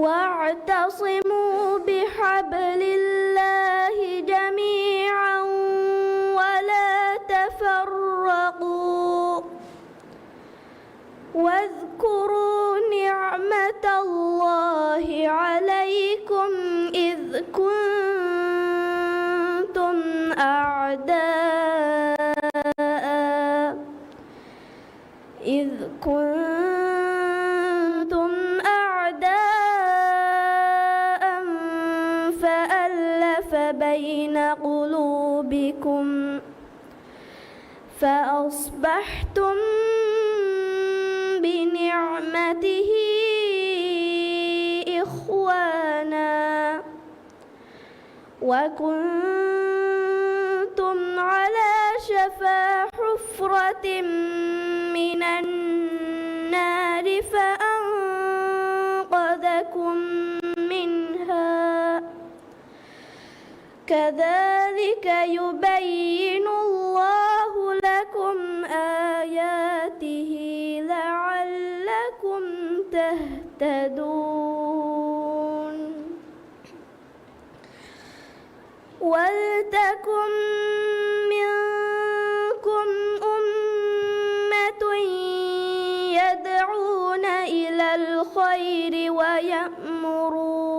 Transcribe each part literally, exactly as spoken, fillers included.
واعتصموا بحبل الله جميعا ولا تفرقوا واذكروا نعمة الله عليكم إذ كنتم أعداء إذ كنتم أعداء فألف بين قلوبكم فأصبحتم بنعمته إخوانا وكنتم على شفا حفرة من النار فأنقذكم منها كذلك يبين الله لكم آياته لعلكم تهتدون. ولتكن منكم أمة يدعون إلى الخير ويأمرون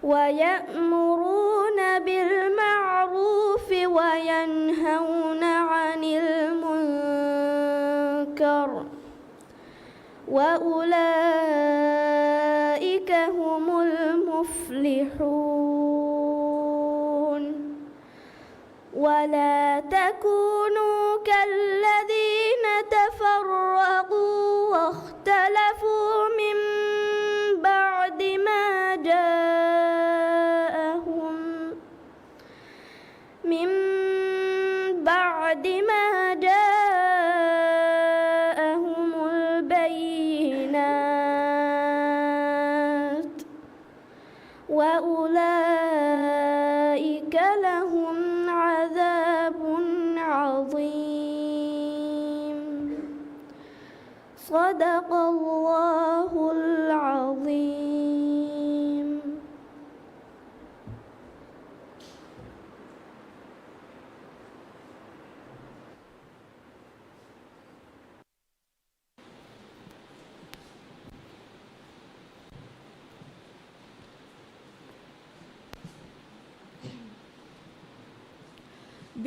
ويأمرون بالمعروف وينهون عن المنكر وأولئك هم المفلحون. ولا تكونوا كالذين تفرقوا واختلفوا من بعد ما جاءهم من بعد ما جاءهم البينات وأولئك لهم عذاب عظيم. صدق الله العظيم.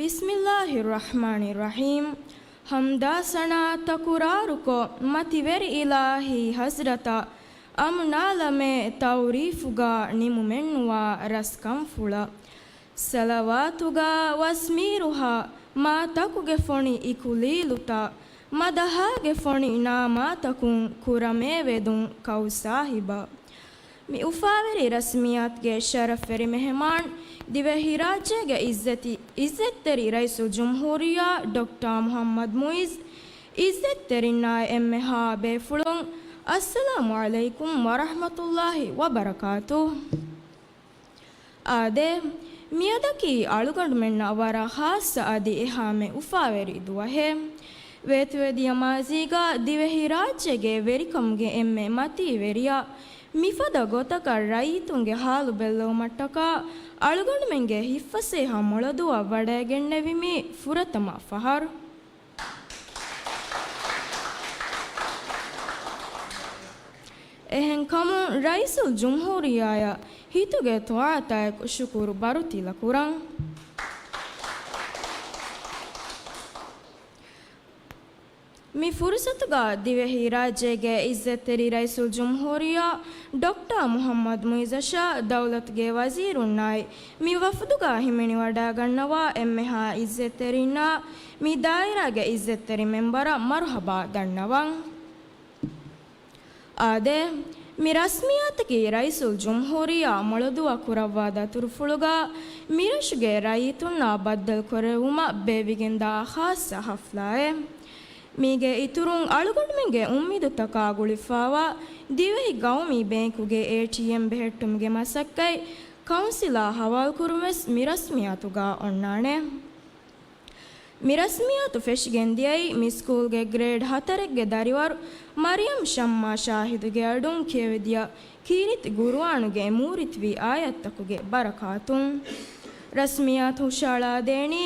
بسم الله الرحمن الرحيم. ޙަމްދާ ސަނާ ތަކުރާރުކޮށް، މަތިވެރި އިލާހީ ޙަޟްރަތަށް އަމްނާލަމޭ ތަޢުރީފުގަ ނިމުމެއްނުވާ ރަސްކަންފުޅަށް. ޞަލަވާތުގަ ވަސްމީރުހާ މާތަކުގެ ފޮނި އިކުލީލުތައް، މަދަޙާގެ ފޮނި ނާމާތަކުން ކުރަމޭ ވެދުން ކައުސާހިބަށް. މި އުފާވެރި ރަސްމިއްޔާތުގެ ޝަރަފްވެރި މެހެމާން، ދިވެހިރާއްޖޭގެ އިއްޒަތި، އިއްޒަތްތެރި ރައީސުލްޖުމްހޫރިއްޔާ ޑޮކްޓާ މުޙައްމަދު މުޢިއްޒު، އިއްޒަތްތެރިންނާއި އެންމެހާ ބޭފުޅުން، އައްސަލާމު ޢަލައިކުމް ވަރަޙްމަތުﷲި ވަބަރަކާތުހު. އާދެ، މިއަދަކީ އަޅުގަނޑުމެންނަށް ވަރަށް ޚާއްޞަ އަދި އެހާމެ އުފާވެރި ދުވަހެއް. ވޭތުވެދިޔަ މާޒީގަ ދިވެހިރާއްޖޭގެ ވެރިކަމުގެ އެންމެ މަތީ ވެރިޔާ، މިފަދަ ގޮތަކަށް ރައްޔިތުންގެ ޙާލު ބެއްލެވުމަށްޓަކާ، އަޅުގަނޑުމެންގެ ހިތްފަސޭހަ މޮޅަދުވަށް ވަޑައިގެންނެވި މީ ފުރަތަމަ ފަހަރު. އެހެންކަމުން ރައީސުލްޖުމްހޫރިއްޔާއަށް ހިތުގެ ތާއަތާއެކު ޝުކުރު ބަރު ތިލަކުރަން. މި ފުރުސަތުގަ ދިވެހިރާއްޖޭގެ އިއްޒަތްތެރި ރައީސުލްޖުމްހޫރިއްޔާ ޑޮކްޓާ މުޙައްމަދު މުޢިއްޒަށާ ދައުލަތުގެ ވަޒީރުންނާއި މި ވަފުދުގަ ހިމެނިވަޑައިގަންނަވާ އެންމެހާ އިއްޒަތްތެރިންނާ މި ދާއިރާގެ އިއްޒަތްތެރި މެންބަރަށް މަރުޙަބާ ދަންނަވަން. އާދެ، މި ރަސްމިއްޔާތަކީ ރައީސުލްޖުމްހޫރިއްޔާ މޮޅަދުވަ ކުރައްވާ ދަތުރުފުޅުގަ މިރަށުގެ ރައްޔިތުންނާ ބައްދަލުކުރެއްވުމަށް ބޭއްވިގެންދާ ޚާއްޞަ ޙަފްލާއެއް. މީގެ އިތުރުން އަޅުގަނޑުމެންގެ އުއްމީދުތަކާ ގުޅިފައިވާ ދިވެހި ގައުމީ ބޭންކުގެ އޭޓީއެމް ބެހެއްޓުމުގެ މަސައްކަތް ކައުންސިލާ ހަވާލުކުރުން ވެސް މި ރަސްމިއްޔާތުގަ އޮންނާނެ. މި ރަސްމިއްޔާތު ފެށިގެން ދިޔައީ މި ސްކޫލްގެ ގްރޭޑް ހަތަރެއްގެ ދަރިވަރު މަރިޔަމް ޝައްމާ ޝާހިދުގެ އަޑުން ކިޔެވިދިޔަ ކީރިތި ގުރުއާނުގެ މޫރިތިވި އާޔަތްތަކުގެ ބަރަކާތުން. ރަސްމިއްޔާތު ހުށައަޅާދޭނީ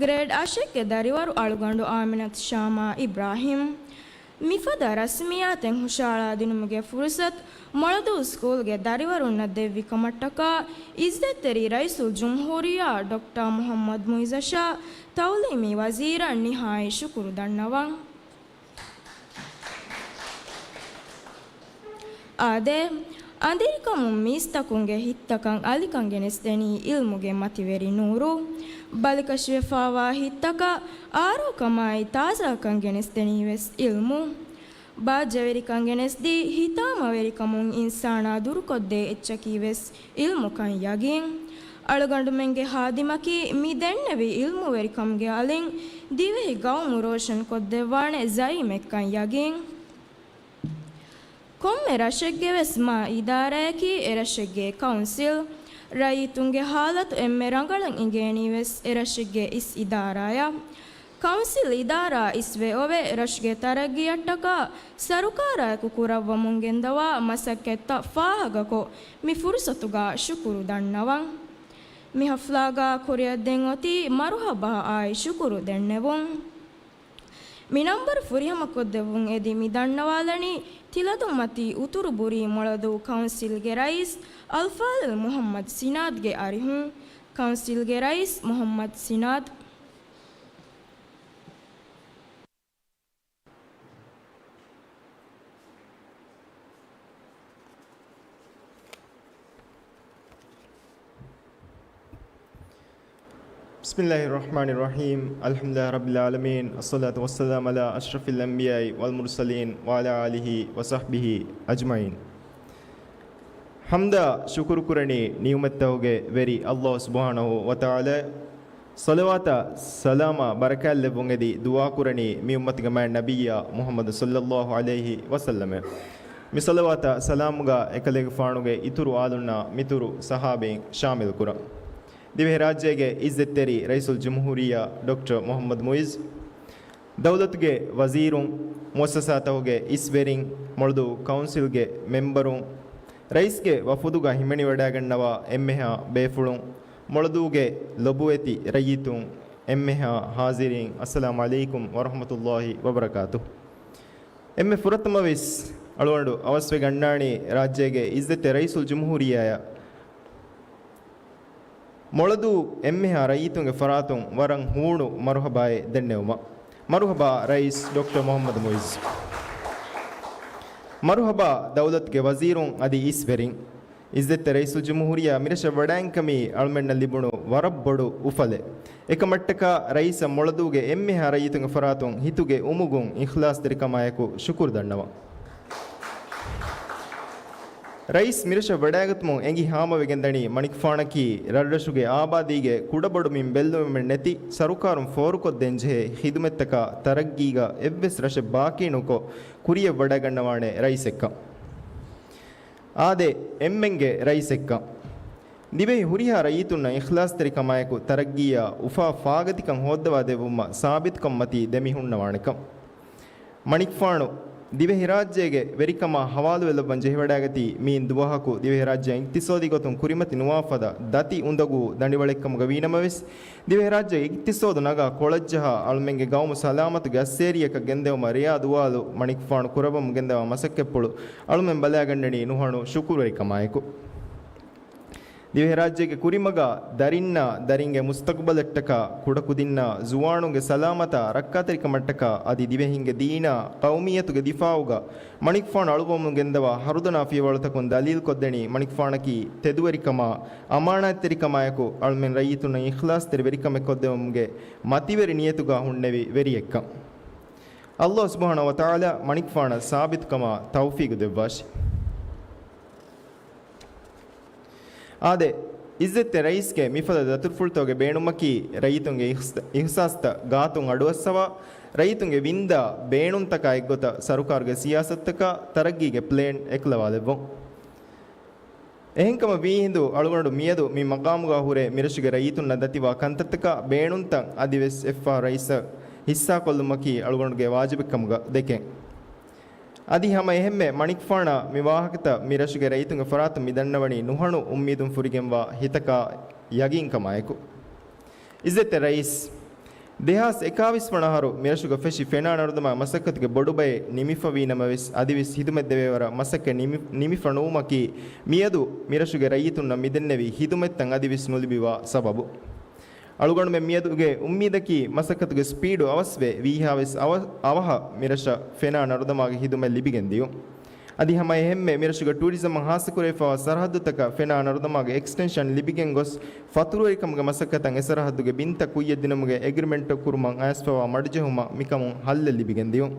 ގްރޭޑް އަށެއްގެ ދަރިވަރު އަޅުގަނޑު އާމިނަތު ޝާމާ އިބްރާހިމް. މިފަދަ ރަސްމިއްޔާތެއް ހުށައަޅާދިނުމުގެ ފުރުސަތު މޮޅަދޫ ސްކޫލްގެ ދަރިވަރުންނަށް ދެއްވި ކަމަށްޓަކާ، އިއްޒަތްތެރި ރައީސުލްޖުމްހޫރިއްޔާ ޑޮކްޓަރ މުޙައްމަދު މުޢިއްޒަށާ ތަޢުލީމީ ވަޒީރަށް ނިހާއީ ޝުކުރު ދަންނަވަން. އާދެ، އަނދިރިކަމުން މީސްތަކުންގެ ހިތްތަކަށް އަލިކަން ގެނެސްދެނީ އިލްމުގެ މަތިވެރި ނޫރު. ބަލިކަށިވެފާވާ ހިތްތަކަށް އާރޯކަމާއި ތާޒާކަން ގެނެސްދެނީ ވެސް އިލްމު. ބާއްޖަވެރިކަން ގެނެސްދީ، ހިތާމަވެރިކަމުން އިންސާނާ ދުރުކޮށްދޭ އެއްޗަކީ ވެސް އިލްމުކަން ޔަގީން. އަޅުގަނޑުމެންގެ ހާދިމަކީ މި ދެންނެވި އިލްމުވެރިކަމުގެ އަލިން ދިވެހި ގައުމު ރޯޝަންކޮށްދެއްވާނެ ޒައީމެއްކަން ޔަގީން. ކޮންމެ ރަށެއްގެ ވެސް މާ އިދާރާއަކީ އެ ރަށެއްގެ ކައުންސިލް. ރައްޔިތުންގެ ހާލަތު އެންމެ ރަނގަޅަށް އިނގޭނީ ވެސް އެ ރަށެއްގެ އިސް އިދާރާއަށް. ކައުންސިލް އިދާރާ އިސްވެ އޮވެ، ރަށުގެ ތަރައްގީއަށްޓަކާ ސަރުކާރާއެކު ކުރައްވަމުން ގެންދަވާ މަސައްކަތްތައް ފާހަގަކޮށް، މި ފުރުސަތުގަ ޝުކުރު ދަންނަވަން. މި ހަފްލާގަ ކުރިއަށްދޭން އޮތީ މަރުހަބާ އާއި ޝުކުރު ދެންނެވުން. މި ނަންބަރު ފުރިހަމަކޮށްދެއްވުން އެދި މި ދަންނަވާލަނީ ތިލަދުންމަތީ އުތުރުބުރީ މޮޅަދޫ ކައުންސިލްގެ ރައީސް އަލްފާޟިލް މުޙައްމަދު ސިނާދްގެ އަރިހުން. ކައުންސިލްގެ ރައީސް މުޙައްމަދު ސިނާދް. بسم الله الرحمن الرحيم. الحمد لله رب العالمين. الصلاة والسلام على أشرف الأنبياء والمرسلين وعلى آله وصحبه أجمعين. ޙަމްދާ ޝުކުރު ކުރަނީ ނިޢުމަތްތަކުގެ ވެރި ﷲ ސުބްޙާނަހޫ ވަތަޢާލާއަށް. ޞަލަވާތާ ސަލާމާ ބަރަކާތްލެއްވުން އެދި ދުޢާ ކުރަނީ މި އުއްމަތުގެ މާތް ނަބިއްޔާ މުޙައްމަދު ޞައްލައްލާހު ޢަލައިހި ވަސައްލަމަށް. މި ޞަލަވާތާ ސަލާމުގަ އެކަލޭގެފާނުގެ އިތުރު އާލުންނާ މިތުރު ޞަޙާބީން ޝާމިލު ކުރަން. ދިވެހިރާއްޖޭގެ އިއްޒަތްތެރި ރައީސުލްޖުމްހޫރިއްޔާ ޑޮކްޓަރ މުޙައްމަދު މުޢިއްޒު، ދައުލަތުގެ ވަޒީރުން، މުއައްސަސާތަކުގެ އިސްވެރިން، މޮޅަދޫ ކައުންސިލްގެ މެމްބަރުން، ރައީސްގެ ވަފުދުގަ ހިމެނިވަޑައިގަންނަވާ އެންމެހާ ބޭފުޅުން، މޮޅަދޫގެ ލޮބުވެތި ރައްޔިތުން، އެންމެހާ ޙާޟިރީން، އައްސަލާމު ޢަލައިކުމް ވަރަޙްމަތުﷲ ވަބަރަކާތުހު. އެންމެ ފުރަތަމަވެސް އަޅުގަނޑު އަވަސްވެގަންނާނީ ރާއްޖޭގެ އިއްޒަތްތެރި ރައީސުލްޖުމްހޫރިއްޔާއަށް މޮޅަދޫ އެންމެހާ ރައްޔިތުންގެ ފަރާތުން ވަރަށް ހޫނު މަރުޙަބާއެއް ދެންނެވުމަށް. މަރުޙަބާ ރައީސް ޑޮކްޓަރ މުޙައްމަދު މުޢިއްޒު. މަރުޙަބާ ދައުލަތުގެ ވަޒީރުން އަދި އިސްވެރިން. އިއްޒަތްތެރި ރައީސުލްޖުމްހޫރިއްޔާ މިރަށަށް ވަޑައިން ކަމީ އަޅުމެންނަށް ލިބުނު ވަރަށް ބޮޑު އުފަލެއް. އެކަމަށްޓަކާ ރައީސަށް މޮޅަދޫގެ އެންމެހާ ރައްޔިތުންގެ ފަރާތުން ހިތުގެ އުމުގުން އިޚްލާޞްތެރިކަމާއެކު ޝުކުރު ދަންނަވަން. ރައީސް މިރަށަށް ވަޑައިގަތުމުން އެނގި ހާމަވެގެންދަނީ މަނިކުފާނަކީ ރަށްރަށުގެ އާބާދީގެ ކުޑަބޮޑުމިން ބެއްލުމެއް ނެތި، ސަރުކާރުން ފޯރުކޮށްދޭންޖެހޭ ޚިދުމަތްތަކާ ތަރައްގީގަ އެއްވެސް ރަށެއް ބާކީނުކޮށް ކުރިޔަށް ވަޑައިގަންނަވާނެ ރައީސެއްކަން. އާދެ، އެންމެންގެ ރައީސެއްކަން. ދިވެހި ހުރިހާ ރައްޔިތުންނަށް އިޚްލާޞްތެރިކަމާއެކު ތަރައްގީއާ އުފާ ފާގަތިކަން ހޯއްދަވާ ދެއްވުމަށް ސާބިތުކަންމަތީ ދެމި ހުންނަވާނެކަން. މަނިކުފާނު، ދިވެހިރާއްޖޭގެ ވެރިކަމާ ހަވާލުވެލައްވަން ޖެހިވަޑައިގަތީ މިއިން ދުވަހަކު ދިވެހިރާއްޖެ އިޤްތިޞާދީ ގޮތުން ކުރިމަތި ނުވާ ފަދަ ދަތި އުނދަގޫ ދަނޑިވަޅެއްކަމުގަ ވީނަމަވެސް، ދިވެހިރާއްޖޭގެ އިޤްތިޞާދު ނަގާ ކޮޅަށްޖަހާ އަޅުމެންގެ ގައުމު ސަލާމަތުގެ އައްސޭރިއަކަށް ގެންދެވުމަށް ރެޔާ ދުވާލު މަނިކުފާނު ކުރައްވަމުން ގެންދަވާ މަސައްކަތްޕުޅު އަޅުމެން ބަލާގަންނަނީ ނުހަނު ޝުކުރުވެރިކަމާއެކު. ދިވެހިރާއްޖޭގެ ކުރިމަގާ ދަރިންނާ، ދަރިންގެ މުސްތަޤުބަލަށްޓަކާ، ކުޑަކުދިންނާ، ޒުވާނުންގެ ސަލާމަތާ ރައްކާތެރިކަމަށްޓަކާ އަދި ދިވެހިންގެ ދީނާ، ޤައުމިއްޔަތުގެ ދިފާޢުގަ މަނިކުފާނު އަޅުވަމުން ގެންދަވާ ހަރުދަނާ ފިޔަވަޅުތަކުން ދަލީލުކޮށްދެނީ މަނިކުފާނަކީ ތެދުވެރިކަމާ، އަމާނާތްތެރިކަމާއެކު އަޅުމެން ރައްޔިތުންނަށް އިޚްލާޞްތެރި ވެރިކަމެއް ކޮށްދެވުމުގެ މަތިވެރި ނިޔަތުގަ ހުންނެވި ވެރިއެއްކަން. ﷲ ސުބްޙާނަހޫ ވަތަޢާލާ މަނިކުފާނަށް ސާބިތުކަމާ ތައުފީޤު ދެއްވާށި. އާދެ، އިއްޒަތްތެރި ރައީސްގެ މިފަދަ ދަތުރުފުޅުތަކުގެ ބޭނުމަކީ، ރައްޔިތުންގެ އިހްސ-، އިހްސާސްތައް ގާތުން އަޑުއައްސަވާ، ރައްޔިތުންގެ ވިންދާ ބޭނުންތަކާ އެއްގޮތަށް ސަރުކާރުގެ ސިޔާސަތުތަކާ ތަރައްގީގެ ޕްލޭން އެކުލަވާލެއްވުން. އެހެންކަމަށް ވީހިނދު އަޅުގަނޑު މިއަދު މި މަގާމުގަ ހުރެ މިރަށުގެ ރައްޔިތުންނަށް ދަތިވާ ކަންތައްތަކާ ބޭނުންތައް އަދިވެސް އެއްފަހަރު ރައީސަށް ހިއްސާކޮށްލުމަކީ އަޅުގަނޑުގެ ވާޖިބެއްކަމުގަ ދެކެން. އަދި ހަމަ އެހެންމެ މަނިކުފާނާ މި ވާހަކަތައް މިރަށުގެ ރައްޔިތުންގެ ފަރާތުން މި ދަންނަވަނީ ނުހަނު އުއްމީދުން ފުރިގެންވާ ހިތަކާ ޔަގީންކަމާއެކު. އިއްޒަތްތެރި ރައީސް، ދެހާސް އެކާވީސް ވަނަ އަހަރު މިރަށުގަ ފެށި ފެނާ ނަރުދަމާ މަސައްކަތުގެ ބޮޑުބައެއް ނިމިފަވީ ނަމަވެސް، އަދިވެސް ހިދުމަތްދެވޭވަރަށް މަސައްކަތް ނިމި-، ނިމިފަ ނުވުމަކީ މިއަދު މިރަށުގެ ރައްޔިތުންނަށް މިދެންނެވި ހިދުމަތްތައް އަދިވެސް ނުލިބިވާ ސަބަބު. އަޅުގަނޑުމެން މިއަދުގެ އުއްމީދަކީ މަސައްކަތުގެ ސްޕީޑު އަވަސްވެ، ވީހާވެސް އަވަ-، އަވަހަށް މިރަށަށް ފެނާ ނަރުދަމާގެ ހިދުމަތް ލިބިގެން ދިޔުން. އަދި ހަމަ އެހެންމެ މިރަށުގެ ޓޫރިޒަމަށް ހާއްސަކުރެވިފައިވާ ސަރަހައްދުތަކަށް ފެނާ ނަރުދަމާގެ އެކްސްޓެންޝަން ލިބިގެން ގޮސް، ފަތުރުވެރިކަމުގެ މަސައްކަތަށް އެ ސަރަހައްދުގެ ބިންތައް ކުއްޔަށްދިނުމުގެ އެގްރިމެންޓު ކުރުމަށް އައިސްފައިވާ މަޑުޖެހުމަށް މިކަމުން ހައްލެއް ލިބިގެން ދިޔުން.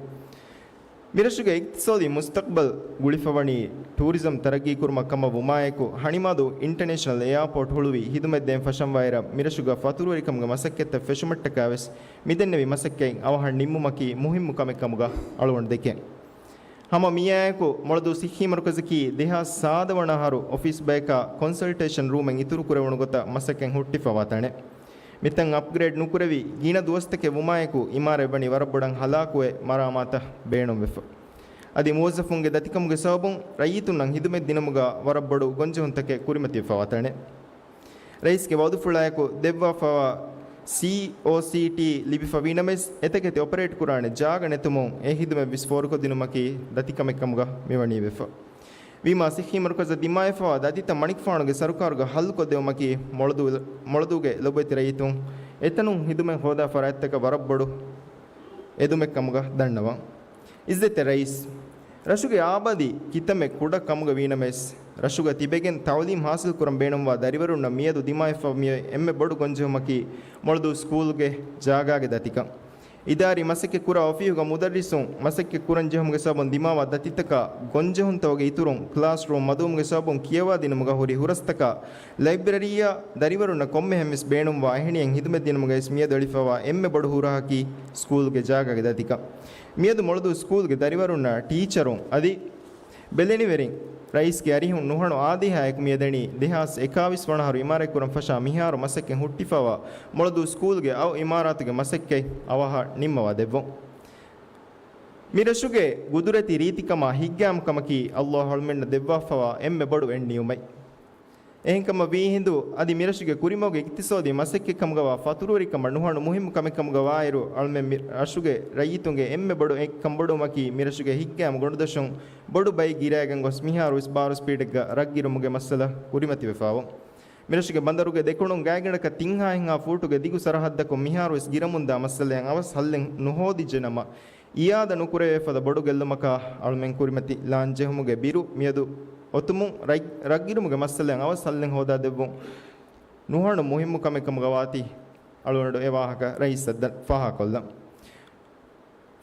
މިރަށުގެ އިގްތިސޯދީ މުސްތަޤްބަލް ގުޅިފަވަނީ ޓޫރިޒަމް ތަރައްގީކުރުމަށް ކަމަށް ވުމާއެކު، ހަނިމާދޫ އިންޓަނޭޝަނަލް އެއާޕޯޓް ހުޅުވި ހިދުމަތްދޭން ފަށަންވާއިރަށް، މިރަށުގަ ފަތުރުވެރިކަމުގެ މަސައްކަތްތައް ފެށުމަށްޓަކާވެސް މިދެންނެވި މަސައްކަތް އަވަހަށް ނިންމުމަކީ މުހިއްމު ކަމެއް ކަމުގަ އަޅުގަނޑު ދެކެން. ހަމަ މިއާއެކު މޮޅަދޫ ސިއްހީ މަރުކަޒަކީ ދެހާސް ސާދަ ވަނަ އަހަރު އޮފީސް ބަޔަކާ ކޮންސަލްޓޭޝަން ރޫމެއް އިތުރު ކުރެވުނު ގޮތަށް މަސައްކަތް ހުއްޓިފަވާ ތަނެއް. މިތަން އަޕްގްރޭޑް ނުކުރެވި ގިނަ ދުވަސްތަކެއް ވުމާއެކު، އިމާރާތް ވަނީ ވަރަށް ބޮޑަށް ހަލާކުވެ، މަރާމާތަށް ބޭނުންވެފަ. އަދި މުވައްޒަފުންގެ ދަތިކަމުގެ ސަބަބުން ރައްޔިތުންނަށް ހިދުމަތް ދިނުމުގަ ވަރަށް ބޮޑު ގޮންޖެހުންތަކެއް ކުރިމަތިވެފަވާ ތަނެއް. ރައީސްގެ ވައުދުފުޅާއެކު ދެއްވާފައިވާ ސީއޯސީޓީ ލިބިފަވީ ނަމަވެސް، އެތަކެތި އޮޕަރޭޓް ކުރާނެ ޖާގަ ނެތުމުން އެ ހިދުމަތް ވެސް ފޯރުކޮށްދިނުމަކީ ދަތިކަމެއްކަމުގަ މިވަނީވެފަ. ވީމާ ސިއްހީ މަރުކަޒަށް ދިމާވެފައިވާ ދަތިތައް މަނިކުފާނުގެ ސަރުކާރުގަ ހައްލުކޮށްދެވުމަކީ މޮޅަދޫ-، މޮޅަދޫގެ ލޮބުވެތި ރައްޔިތުން އެތަނުން ހިދުމަތް ހޯދާ ފަރާތްތަކަށް ވަރަށް ބޮޑު އެދުމެއްކަމުގަ ދަންނަވަން. އިއްޒަތްތެރި ރައީސް، ރަށުގެ އާބާދީ ކިތަންމެ ކުޑަ ކަމުގަ ވީނަމަވެސް، ރަށުގަ ތިބެގެން ތައުލީމް ހާސިލްކުރަން ބޭނުންވާ ދަރިވަރުންނަށް މިއަދު ދިމާވެފަ މި އޮތް އެންމެ ބޮޑު ގޮންޖެހުމަކީ މޮޅަދޫ ސްކޫލްގެ ޖާގާގެ ދަތިކަން. އިދާރީ މަސައްކަތް ކުރާ އޮފީހުގަ މުދައްރިސުން މަސައްކަތް ކުރަން ޖެހުމުގެ ސަބަބުން ދިމާވާ ދަތިތަކާ ގޮންޖެހުންތަކުގެ އިތުރުން ކްލާސްރޫމް މަދުވުމުގެ ސަބަބުން ކިޔަވާދިނުމުގަ ހުރި ހުރަސްތަކާ ލައިބްރަރީއާ ދަރިވަރުންނަށް ކޮންމެހެންވެސް ބޭނުންވާ އެހެނިހެން ހިދުމަތްދިނުމުގައިވެސް މިއަދު އެޅިފައިވާ އެންމެ ބޮޑު ހުރަހަކީ ސްކޫލްގެ ޖާގާގެ ދަތިކަން. މިއަދު މޮޅަދޫ ސްކޫލްގެ ދަރިވަރުންނާ ޓީޗަރުން އަދި ބެލެނިވެރިން ރައީސްގެ އަރިހުން ނުހަނު އާދޭހާއެކު މިއަދަނީ ދެހާސް އެކާވީސް ވަނަ އަހަރު އިމާރާތްކުރަން ފަށާ މިހާރު މަސައްކަތް ހުއްޓިފައިވާ މޮޅަދޫ ސްކޫލްގެ އައު އިމާރާތުގެ މަސައްކަތް އަވަހަށް ނިންމަވާ ދެއްވުން. މިރަށުގެ ގުދުރަތީ ރީތިކަމާ ހިތްގައިމުކަމަކީ އައްލާހު އަޅުމެންނަށް ދެއްވާފައިވާ އެންމެ ބޮޑު އެއް ނިޢުމަތް. އެހެންކަމަށް ވީހިނދު އަދި މިރަށުގެ ކުރިމަގުގެ އިޤްތިޞާދީ މަސައްކަތްކަމުގަވާ ފަތުރުވެރިކަމަށް ނުހަނު މުހިއްމު ކަމެއްކަމުގަ ވާއިރު، އަޅުމެން މި ރަށުގެ ރައްޔިތުންގެ އެންމެ ބޮޑު އެއްކަންބޮޑުވުމަކީ މިރަށުގެ ހިތްގައިމު ގޮނޑުދޮށުން ބޮޑު ބައެއް ގިރައިގެން ގޮސް މިހާރުވެސް ބާރު ސްޕީޑެއްގަ ރަށްގިރުމުގެ މައްސަލަ ކުރިމަތިވެފައިވުން. މިރަށުގެ ބަނދަރުގެ ދެކުނުން ގާތްގަނޑަކަށް ތިން ހާހެއްހާ ފޫޓުގެ ދިގު ސަރަހައްދަކުން މިހާރުވެސް ގިރަމުންދާ މައްސަލައަށް އަވަސް ހައްލެއް ނުހޯދިއްޖެނަމަ، އިއާދަ ނުކުރެވޭ ފަދަ ބޮޑު ގެއްލުމަކާ އަޅުމެން ކުރިމަތި ލާން ޖެހުމުގެ ބިރު މިއަދު އޮތުމުން ރަތް-، ރަށްގިރުމުގެ މައްސަލައަށް އަވަސް ހައްލެއް ހޯދާދެއްވުން ނުހަނު މުހިއްމު ކަމެއް ކަމުގަ ވާތީ އަޅުގަނޑު އެ ވާހަކަ ރައީސަށް ދަ-، ފާހަގަކޮށްލަން.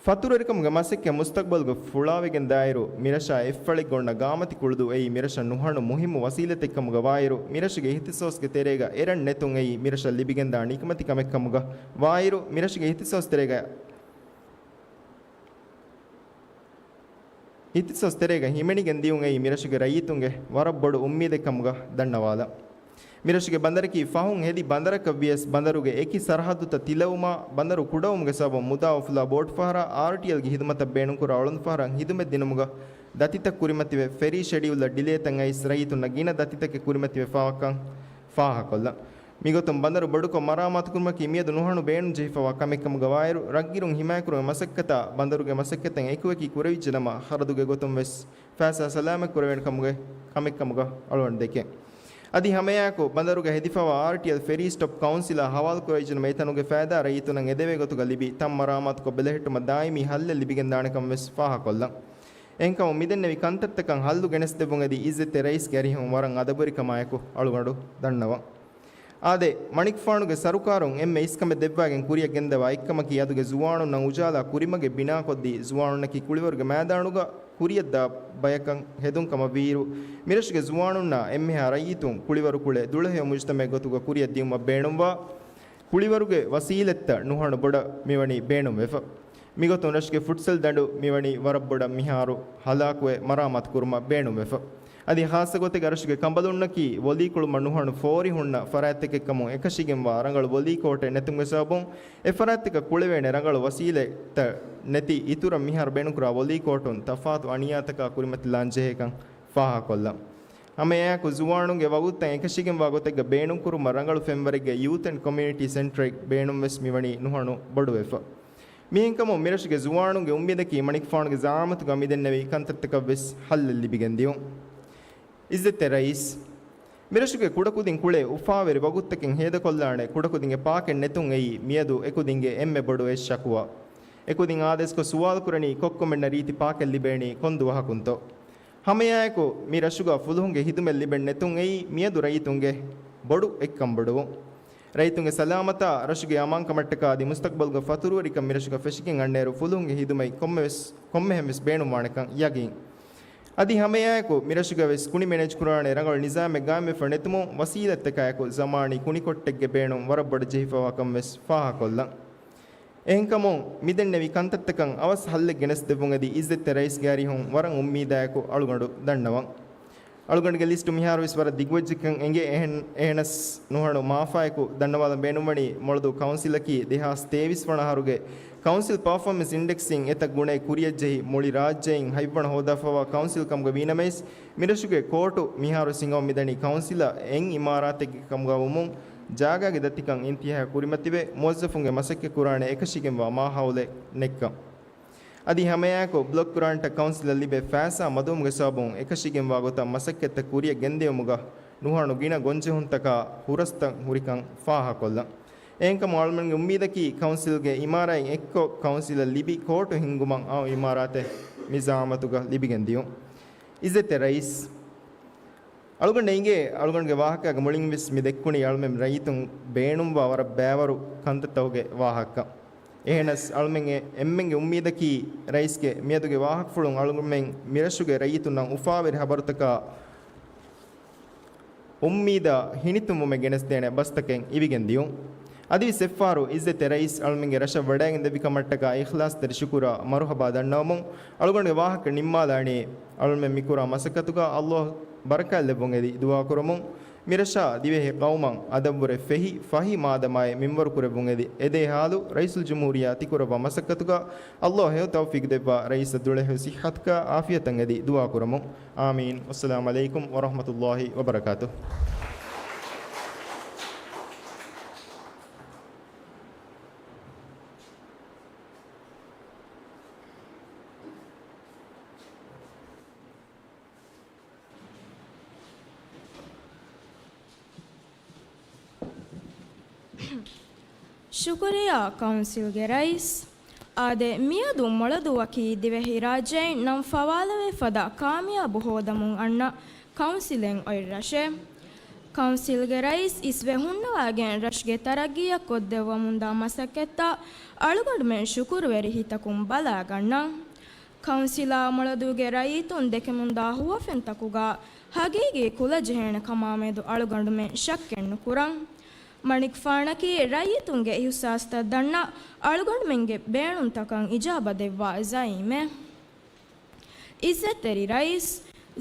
ފަތުރުވެރިކަމުގެ މަސައްކަތް މުސްތަޤްބަލުގަ ފުޅާވެގެން ދާއިރު، މިރަށާ އެއްފަޅެއްގަ އޮންނަ ގާމަތި ކުޅުދޫ އެއީ މިރަށަށް ނުހަނު މުހިއްމު ވަސީލަތެއްކަމުގަ ވާއިރު، މިރަށުގެ އިހްތިޞާޞްގެ ތެރޭގަ އެރަން ނެތުން އެއީ މިރަށަށް ލިބިގެންދާ ނިކަމެތި ކަމެއްކަމުގަ ވާއިރު، މިރަށުގެ އިހްތިޞާޞް ތެރޭގަ އިހްތިޞާޞް ތެރޭގަ ހިމެނިގެން ދިޔުން އެއީ މިރަށުގެ ރައްޔިތުންގެ ވަރަށް ބޮޑު އުއްމީދެއްކަމުގަ ދަންނަވާލަން. މިރަށުގެ ބަނދަރަކީ ފަހުން ހެދި ބަނދަރަކަށް ވިޔަސް، ބަނދަރުގެ އެކި ސަރަހައްދުތައް ތިލަވުމާ، ބަނދަރު ކުޑަވުމުގެ ސަބަބުން މުދާ އުފުލާ ބޯޓުފަހަރާ އާރްޓީއެލްގެ ހިދުމަތަށް ބޭނުންކުރާ އޮޅުންފަހަރަށް ހިދުމަތް ދިނުމުގަ ދަތިތައް ކުރިމަތިވެ، ފެރީ ޝެޑިއުލްއަށް ޑިލޭތައް އައިސް، ރައްޔިތުންނަށް ގިނަ ދަތިތަކެއް ކުރިމަތިވެފަވާކަން ފާހަގަކޮށްލަން. މިގޮތުން ބަނދަރު ބޮޑުކޮށް މަރާމާތުކުރުމަކީ މިއަދު ނުހަނު ބޭނުންޖެހިފަވާ ކަމެއްކަމުގަ ވާއިރު، ރަށްގިރުން ހިމާޔަތްކުރުމަށް މަސައްކަތާ ބަނދަރުގެ މަސައްކަތަށް އެކުއެކީ ކުރެވިއްޖެނަމަ، ޚަރަދުގެ ގޮތުން ވެސް ފައިސާ ސަލާމަތް ކުރެވޭނެ ކަމުގެ ކަމެއްކަމުގަ އަޅުގަނޑު ދެކެން. އަދި ހަމައެއާއެކު ބަނދަރުގަ ހެދިފަވާ އާރްޓީއެލް ފެރީ ސްޓޮޕް ކައުންސިލާ ހަވާލުކުރެވިއްޖެނަމަ، އެތަނުގެ ފައިދާ ރައްޔިތުންނަށް އެދެވޭ ގޮތުގަ ލިބި، ތަން މަރާމާތުކޮށް ބެލެހެއްޓުމަށް ދާއިމީ ހައްލެއް ލިބިގެންދާނެކަން ވެސް ފާހަގަކޮށްލަން. އެހެންކަމުން މިދެންނެވި ކަންތައްތަކަށް ހައްލު ގެނެސްދެއްވުން އެދި އިއްޒަތްތެރި ރައީސްގެ އަރިހުން ވަރަށް އަދަބުވެރިކަމާއެކު އަޅުގަނޑު ދަންނަވަން. އާދެ، މަނިކުފާނުގެ ސަރުކާރުން އެންމެ އިސްކަމެއް ދެއްވާގެން ކުރިއަށް ގެންދަވާ އެއްކަމަކީ އަދުގެ ޒުވާނުންނަށް އުޖާލާ ކުރިމަގެއް ބިނާކޮށްދީ، ޒުވާނުންނަކީ ކުޅިވަރުގެ މައިދާނުގަ ކުރިއަށްދާ ބަޔަކަށް ހެދުން ކަމަށް ވީއިރު، މިރަށުގެ ޒުވާނުންނާ އެންމެހާ ރައްޔިތުން ކުޅިވަރު ކުޅެ ދުޅަހެޔޮ މުޖުތަމައެއް ގޮތުގަ ކުރިއަށް ދިއުމަށް ބޭނުންވާ ކުޅިވަރުގެ ވަސީލަތްތައް ނުހަނު ބޮޑަށް މިވަނީ ބޭނުންވެފަ. މިގޮތުން ރަށުގެ ފުޓްސަލް ދަނޑު މިވަނީ ވަރަށް ބޮޑަށް މިހާރު ހަލާކުވެ މަރާމާތު ކުރުމަށް ބޭނުންވެފަ. އަދި ޚާއްޞަ ގޮތެއްގަ ރަށުގެ ކަނބަލުންނަކީ ވޮލީކޮޅުމަށް ނުހަނު ފޯރި ހުންނަ ފަރާތްތަކެއްކަމުން އެކަށީގެންވާ ރަނގަޅު ވޮލީ ކޯޓެއް ނެތުމުގެ ސަބަބުން އެ ފަރާތްތަކަށް ކުޅެވޭނެ ރަނގަޅު ވަސީލަތްތައް ނެތި އިތުރަށް މިހާރު ބޭނުންކުރާ ވޮލީ ކޯޓުން ތަފާތު އަނިޔާތަކާ ކުރިމަތިލާން ޖެހޭކަން ފާހަގަކޮށްލަން. ހަމައެއާއެކު ޒުވާނުންގެ ވަގުތުތައް އެކަށީގެންވާ ގޮތެއްގަ ބޭނުންކުރުމަށް ރަނގަޅު ފެންވަރެއްގެ ޔޫތު އެންޑް ކޮމިއުނިޓީ ސެންޓަރެއް ބޭނުންވެސް މިވަނީ ނުހަނު ބޮޑުވެފަ. މިއިންކަމުން މިރަށުގެ ޒުވާނުންގެ އުއްމީދަކީ މަނިކުފާނުގެ ޒައާމަތުގަ މިދެންނެވި ކަންތައްތަކަށްވެސް ހައްލެއް ލިބިގެންދިޔުން. އިއްޒަތްތެރި ރައީސް، މިރަށުގެ ކުޑަކުދިން ކުޅޭ އުފާވެރި ވަގުތުތަކެއް ހޭދަކޮށްލާނެ ކުޑަކުދިންގެ ޕާކެއް ނެތުން އެއީ މިއަދު އެކުދިންގެ އެންމެ ބޮޑު އެއް ޝަކުވާ. އެކުދިން އާދޭސްކޮށް ސުވާލުކުރަނީ ކޮއްކޮމެންނަށް ރީތި ޕާކެއް ލިބޭނީ ކޮން ދުވަހަކުންތޯ؟ ހަމައެއާއެކު މި ރަށުގަ ފުލުހުންގެ ހިދުމަތް ލިބެން ނެތުން އެއީ މިއަދު ރައްޔިތުންގެ ބޮޑު އެއްކަންބޮޑުވުން. ރައްޔިތުންގެ ސަލާމަތާ ރަށުގެ އަމާންކަމަށްޓަކާ އަދި މުސްތަޤްބަލުގެ ފަތުރުވެރިކަން މިރަށުގަ ފެށިގެން އަންނައިރު ފުލުހުންގެ ހިދުމަތް ކޮންމެވެސް، ކޮންމެހެންވެސް ބޭނުންވާނެކަން ޔަގީން. އަދި ހަމައެއާއެކު މިރަށުގަވެސް ކުނި މެނޭޖްކުރާނެ ރަނގަޅު ނިޒާމެއް ގާއިމްވެފަ ނެތުމުން ވަސީލަތްތަކާއެކު ޒަމާނީ ކުނިކޮށްޓެއްގެ ބޭނުން ވަރަށް ބޮޑަށް ޖެހިފަވާކަންވެސް ފާހަގަކޮށްލަން. އެހެންކަމުން މިދެންނެވި ކަންތައްތަކަށް އަވަސް ހައްލެއް ގެނެސްދެއްވުން އެދި އިއްޒަތްތެރި ރައީސްގެ އަރިހުން ވަރަށް އުއްމީދާއެކު އަޅުގަނޑު ދަންނަވަން. އަޅުގަނޑުގެ ލިސްޓު މިހާރުވެސް ވަރަށް ދިގުވެއްޖެކަން އެނގޭ. އެހެން، އެހެނަސް ނުހަނު މާފާއެކު ދަންނަވާލަން ބޭނުންވަނީ މޮޅަދޫ ކައުންސިލަކީ ދެހާސް ތޭވީސް ވަނަ އަހަރުގެ ކައުންސިލް ޕަރފޯމެންސް އިންޑެކްސްއިން އެތައް ގުނައެއް ކުރިއަށްޖެހި މުޅި ރާއްޖެއިން ހަތްވަނަ ހޯދާފަވާ ކައުންސިލް ކަމުގަ ވީނަމަވެސް، މިރަށުގެ ކޯޓު މިހާރު ހިނގަމުން މިދަނީ ކައުންސިލަށް އެއް އިމާރާތެއްގެ ކަމުގަ ވުމުން، ޖާގާގެ ދަތިކަން އިންތިހާއަށް ކުރިމަތިވެ، މުވައްޒަފުންގެ މަސައްކަތް ކުރާނެ އެކަށީގެންވާ މާހައުލެއް ނެތްކަން. އަދި ހަމައެއާއެކު ބްލޮކް ގްރާންޓަށް ކައުންސިލަށް ލިބޭ ފައިސާ މަދުވުމުގެ ސަބަބުން އެކަށީގެންވާ ގޮތަށް މަސައްކަތްތައް ކުރިއަށް ގެންދިޔުމުގަ ނުހަނު ގިނަ ގޮންޖެހުންތަކާ ހުރަސްތައް ހުރިކަން ފާހަގަކޮށްލަން. އެހެންކަމުން އަޅުމެންގެ އުއްމީދަކީ ކައުންސިލްގެ އިމާރާތް އެއްކޮށް ކައުންސިލަށް ލިބި ކޯޓު ހިންގުމަށް އައު އިމާރާތެއް މި ޒައާމަތުގަ ލިބިގެން ދިޔުން. އިއްޒަތްތެރި ރައީސް، އަޅުގަނޑަށް އިނގޭ، އަޅުގަނޑުގެ ވާހަކައިގެ މުޅިންވެސް މި ދެއްކުނީ އަޅުމެން ރައްޔިތުން ބޭނުންވާ ވަރަށް ބައިވަރު ކަންތައްތަކުގެ ވާހަކަ. އެހެނަސް އަޅުމެންގެ އެންމެންގެ އުއްމީދަކީ ރައީސްގެ މިއަދުގެ ވާހަކަފުޅުން އަޅުގަނޑުމެން މިރަށުގެ ރައްޔިތުންނަށް އުފާވެރި ހަބަރުތަކާ އުއްމީދާ ހިނިތުންވުމެއް ގެނެސްދޭނެ ބަސްތަކެއް އިވިގެން ދިޔުން. އަދިވެސް އެއްފަހަރު އިއްޒަތްތެރި ރައީސް އަޅުމެންގެ ރަށަށް ވަޑައިގެން ދެއްވި ކަމަށްޓަކާ އިޚްލާޞްތެރި ޝުކުރާ މަރުޙަބާ ދަންނަވަމުން އަޅުގަނޑުގެ ވާހަކަ ނިންމާލާނީ އަޅުމެން މިކުރާ މަސައްކަތުގަ ﷲ ބަރަކާތްލެއްވުން އެދި ދުޢާކުރަމުން، މިރަށާ ދިވެހި ޤައުމަށް އަދަބުވުރެ ފެހި ފަހި މާދަމާއެއް މިންވަރު ކުރެއްވުން އެދި، އެދޭ ހާލު ރައީސުލްޖުމްހޫރިއްޔާ ތިކުރައްވާ މަސައްކަތުގަ ﷲ ހެޔޮ ތައުފީޤު ދެއްވާ ރައީސަށް ދުޅަހެޔޮ ޞިއްޙަތަކާ ޢާފިޔަތަށް އެދި ދުޢާކުރަމުން. އާމީން. ވައްސަލާމް ޢަލައިކުމް ވަރަޙްމަތުﷲ ވަބަރަކާތުހު. ޝުކުރިއްޔާ ކައުންސިލްގެ ރައީސް. އާދެ، މިއަދު މޮޅަދޫއަކީ ދިވެހިރާއްޖެއިން ނަން ފަވާލެވޭ ފަދަ ކާމިޔާބު ހޯދަމުން އަންނަ ކައުންސިލެއް އޮތް ރަށެއް. ކައުންސިލްގެ ރައީސް އިސްވެ ހުންނަވާގެން ރަށުގެ ތަރައްގީއަށް ކޮށްދެއްވަމުންދާ މަސައްކަތްތައް އަޅުގަނޑުމެން ޝުކުރުވެރި ހިތަކުން ބަލާގަންނަން. ކައުންސިލާ މޮޅަދޫގެ ރައްޔިތުން ދެކެމުންދާ ހުވަފެންތަކުގަ ހަގީގީ ކުލަޖެހޭނެ ކަމާމެދު އަޅުގަނޑުމެން ޝައްކެއްނުކުރަން. މަނިކުފާނަކީ ރައްޔިތުންގެ އިހުސާސްތައް ދަންނަ، އަޅުގަނޑުމެންގެ ބޭނުންތަކަށް އިޖާބަ ދެއްވާ ޒައީމެއް. އިއްޒަތްތެރި ރައީސް،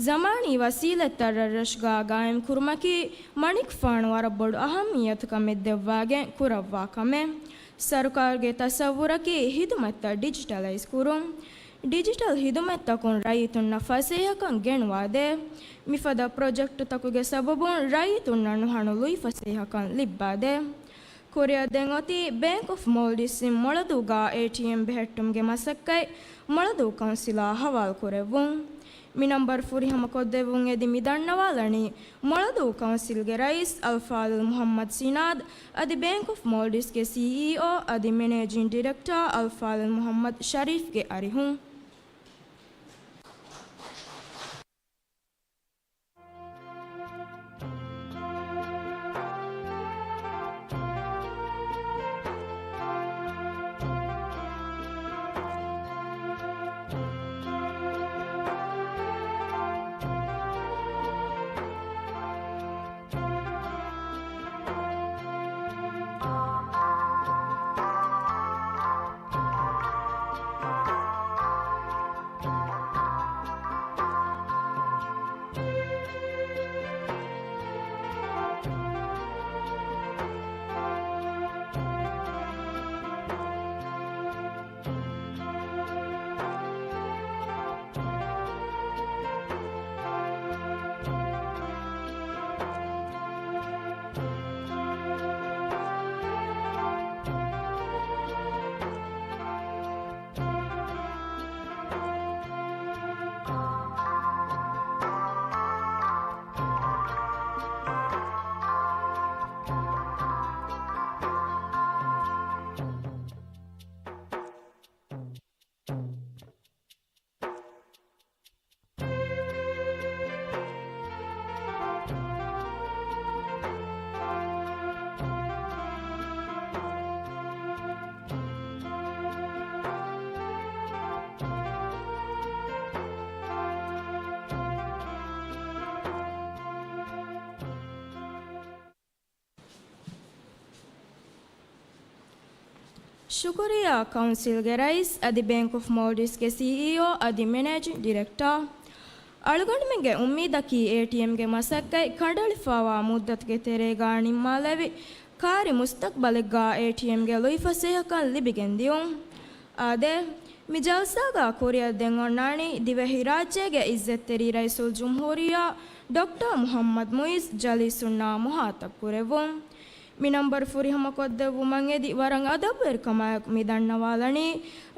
ޒަމާނީ ވަސީލަތްތައް ރަށްރަށުގަ ގާއިމްކުރުމަކީ މަނިކުފާނު ވަރަށް ބޮޑު އަހައްމިއްޔަތު ކަމެއް ދެއްވާގެން ކުރައްވާ ކަމެއް. ސަރުކާރުގެ ތަސައްވުރަކީ ހިދުމަތްތައް ޑިޖިޓަލައިޒް ކުރުން. ޑިޖިޓަލް ހިދުމަތްތަކުން ރައްޔިތުންނަށް ފަސޭހަކަން ގެނުވާދޭ. މިފަދަ ޕްރޮޖެކްޓުތަކުގެ ސަބަބުން ރައްޔިތުންނަށް ނުހަނު ލުއިފަސޭހަކަން ލިއްބާދޭ. ކުރިއަށް ދެން އޮތީ ބޭންކް އޮފް މޯލްޑިވްސްއިން މޮޅަދޫގަ އޭޓީއެމް ބެހެއްޓުމުގެ މަސައްކަތް މޮޅަދޫ ކައުންސިލާ ހަވާލު ކުރެއްވުން. މި ނަންބަރު ފުރިހަމަ ކޮށްދެއްވުން އެދި މި ދަންނަވާލަނީ މޮޅަދޫ ކައުންސިލްގެ ރައީސް އަލްފާޟިލް މުޙައްމަދު ސިނާދު އަދި ބޭންކް އޮފް މޯލްޑިވްސްގެ ސީއީއޯ އަދި މެނޭޖިން ޑިރެކްޓާ އަލްފާޟިލް މުޙައްމަދު ޝަރީފްގެ އަރިހުން. ޝުކުރިއްޔާ ކައުންސިލްގެ ރައީސް އަދި ބޭންކް އޮފް މޯލްޑިވްސްގެ ސީއީއޯ އަދި މެނޭޖިން ޑިރެކްޓާ. އަޅުގަނޑުމެންގެ އުއްމީދަކީ އޭޓީއެމްގެ މަސައްކަތް ކަނޑައެޅިފައިވާ މުއްދަތުގެ ތެރޭގާ ނިންމާލެވި، ކާރި މުސްތަޤްބަލެއްގާ އޭޓީއެމްގެ ލުއިފަސޭހަކަން ލިބިގެން ދިޔުން. އާދެ، މި ޖަލްސާގާ ކުރިއަށް ދެން އޮންނާނީ ދިވެހިރާއްޖޭގެ އިއްޒަތްތެރި ރައީސުލްޖުމްހޫރިއްޔާ ޑޮކްޓަރ މުޙައްމަދު މުޢިއްޒު ޖަލީސުންނާ މުޚާޠަބު ކުރެއްވުން. މި ނަންބަރު ފުރިހަމަކޮށްދެއްވުމަށް އެދި ވަރަށް އަދަބުވެރިކަމާއެކު މި ދަންނަވާލަނީ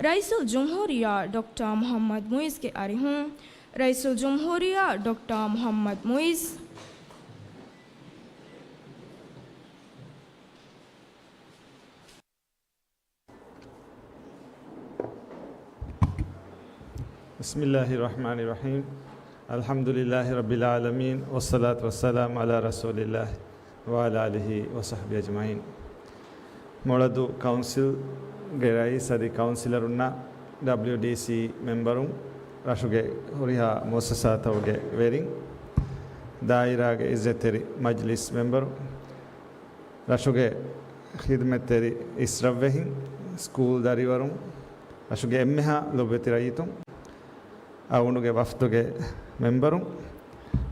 ރައީސުލްޖުމްހޫރިއްޔާ ޑޮކްޓަރ މުޙައްމަދު މުޢިއްޒުގެ އަރިހުން. ރައީސުލްޖުމްހޫރިއްޔާ ޑޮކްޓަރ މުޙައްމަދު މުޢިއްޒު. بسم الله الرحمن الرحيم. الحمد لله رب العالمين، والصلاة والسلام على رسول الله وعلى آله وصحبه أجمعين. މޮޅަދޫ ކައުންސިލްގެ ރައީސް އަދި ކައުންސިލަރުންނާ، ޑަބްލިޔުޑީސީ މެމްބަރުން، ރަށުގެ ހުރިހާ މުއައްސަސާތަކުގެ ވެރިން، ދާއިރާގެ އިއްޒަތްތެރި މަޖްލިސް މެމްބަރު، ރަށުގެ ޚިދުމަތްތެރި އިސްރަށްވެހިން، ސްކޫލް ދަރިވަރުން، ރަށުގެ އެންމެހާ ލޮބުވެތި ރައްޔިތުން، އަޅުގަނޑުގެ ވަފްދުގެ މެމްބަރުން،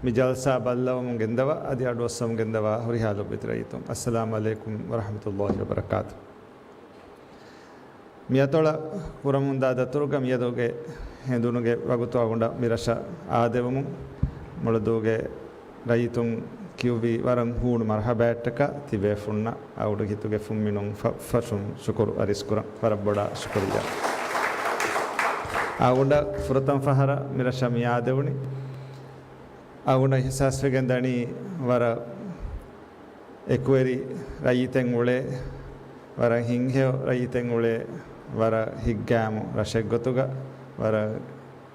މި ޖަލްސާ ބައްލަވަމުން ގެންދަވާ އަދި އަޑުއައްސަވަމުން ގެންދަވާ ހުރިހާ ލޮބުވެތި ރައްޔިތުން، އައްސަލާމު ޢަލައިކުމް ވަރަޙްމަތުﷲ ވަބަރަކާތު. މިއަތޮޅަށް ކުރަމުންދާ ދަތުރުގަ މިއަދުގެ ހެނދުނުގެ ވަގުތު އަޅުގަނޑަށް މިރަށަށް އާދެވުމުން މޮޅަދޫގެ ރައްޔިތުން ކިޔުއްވި ވަރަށް ހޫނު މަރްޙަބާއްޓަކާ ތިބޭފުންނަށް އަޅުގަނޑު ހިތުގެ ފުންމިނުން ފަ-، ފަށުން ޝުކުރު އަރިސްކުރަން. ވަރަށް ބޮޑަށް ޝުކުރިއްޔާ. އަޅުގަނޑަށް ފުރަތަމަ ފަހަރަށް މިރަށަށް މި އާދެވުނީ. އަޅުގަނޑަށް އިޙްސާސްވެގެން ދަނީ ވަރަށް އެކުވެރި ރައްޔިތެއް އުޅޭ، ވަރަށް ހިތްހެޔޮ ރައްޔިތެއް އުޅޭ، ވަރަށް ހިތްގައިމު ރަށެއްގޮތުގަ، ވަރަށް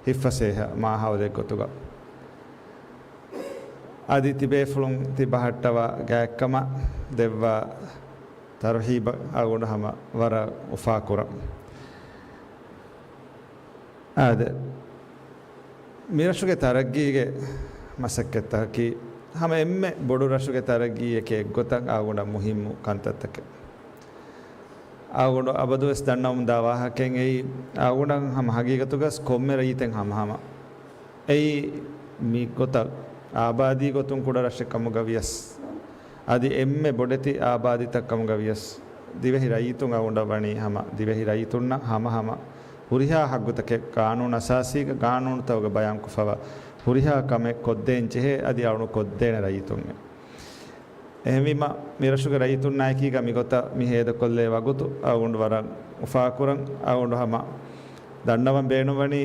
ހިތްފަސޭހަ މާހައުލެއްގޮތުގަ. އަދި ތިބޭފުޅުން ތި ބަހައްޓަވާ ގާތްކަމަށް ދެއްވާ ތަރުޙީބަށް އަޅުގަނޑު ހަމަ ވަރަށް އުފާކުރަން. އާދެ، މިރަށުގެ ތަރައްގީގެ މަސައްކަތްތަކަކީ ހަމަ އެންމެ ބޮޑު ރަށުގެ ތަރައްގީއެކޭ އެއްގޮތަށް އަޅުގަނޑަށް މުހިއްމު ކަންތައްތަކެއް. އަޅުގަނޑު އަބަދުވެސް ދަންނަވަމުންދާ ވާހަކައެއް އެއީ، އަޅުގަނޑަށް ހަމަ ހަގީގަތުގަސް ކޮންމެ ރައްޔިތެއް ހަމަހަމަ. އެއީ މި ގޮތަށް އާބާދީ ގޮތުން ކުޑަ ރަށެއް ކަމުގަ ވިޔަސް، އަދި އެންމެ ބޮޑެތި އާބާދީތައް ކަމުގަ ވިޔަސް، ދިވެހި ރައްޔިތުން އަޅުގަނޑަށް ވަނީ ހަމަ ދިވެހި ރައްޔިތުންނަށް ހަމަހަމަ ހުރިހާ ހައްގުތަކެއް ގާނޫނު އަސާސީގަ ގާނޫނުތަކުގަ ބަޔާންކޮށްފަވާ ހުރިހާ ކަމެއް ކޮށްދޭން ޖެހޭ އަދި އަޅުގަނޑު ކޮށްދޭނެ ރައްޔިތުންނޭ. އެހެންވީމަ، މިރަށުގެ ރައްޔިތުންނާއެކީގަ މިގޮތަށް މި ހޭދަކޮށްލޭ ވަގުތު އަޅުގަނޑު ވަރަށް އުފާކުރަން. އަޅުގަނޑު ހަމަ ދަންނަވަން ބޭނުންވަނީ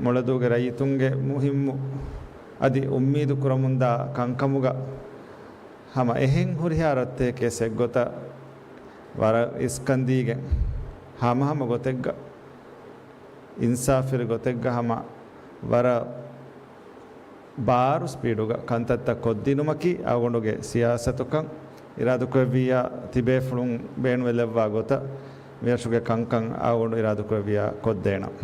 މޮޅަދޫގެ ރައްޔިތުންގެ މުހިއްމު އަދި އުއްމީދު ކުރަމުންދާ ކަންކަމުގަ ހަމަ އެހެން ހުރިހާ ރަށްތަކެކޭ އެއްގޮތަށް ވަރަށް އިސްކަންދީގެން ހަމަހަމަ ގޮތެއްގަ، އިންސާފުވެރި ގޮތެއްގަ ހަމަ ވަރަށް ބާރު ސްޕީޑުގަ ކަންތައްތައް ކޮށްދިނުމަކީ އަޅުގަނޑުގެ ސިޔާސަތުކަން. އިރާދަކުރެއްވިއްޔާ ތިބޭފުޅުން ބޭނުންވެލައްވާ ގޮތަށް މިރަށުގެ ކަންކަން އަޅުގަނޑު އިރާދަކުރެއްވިއްޔާ ކޮށްދޭނަން.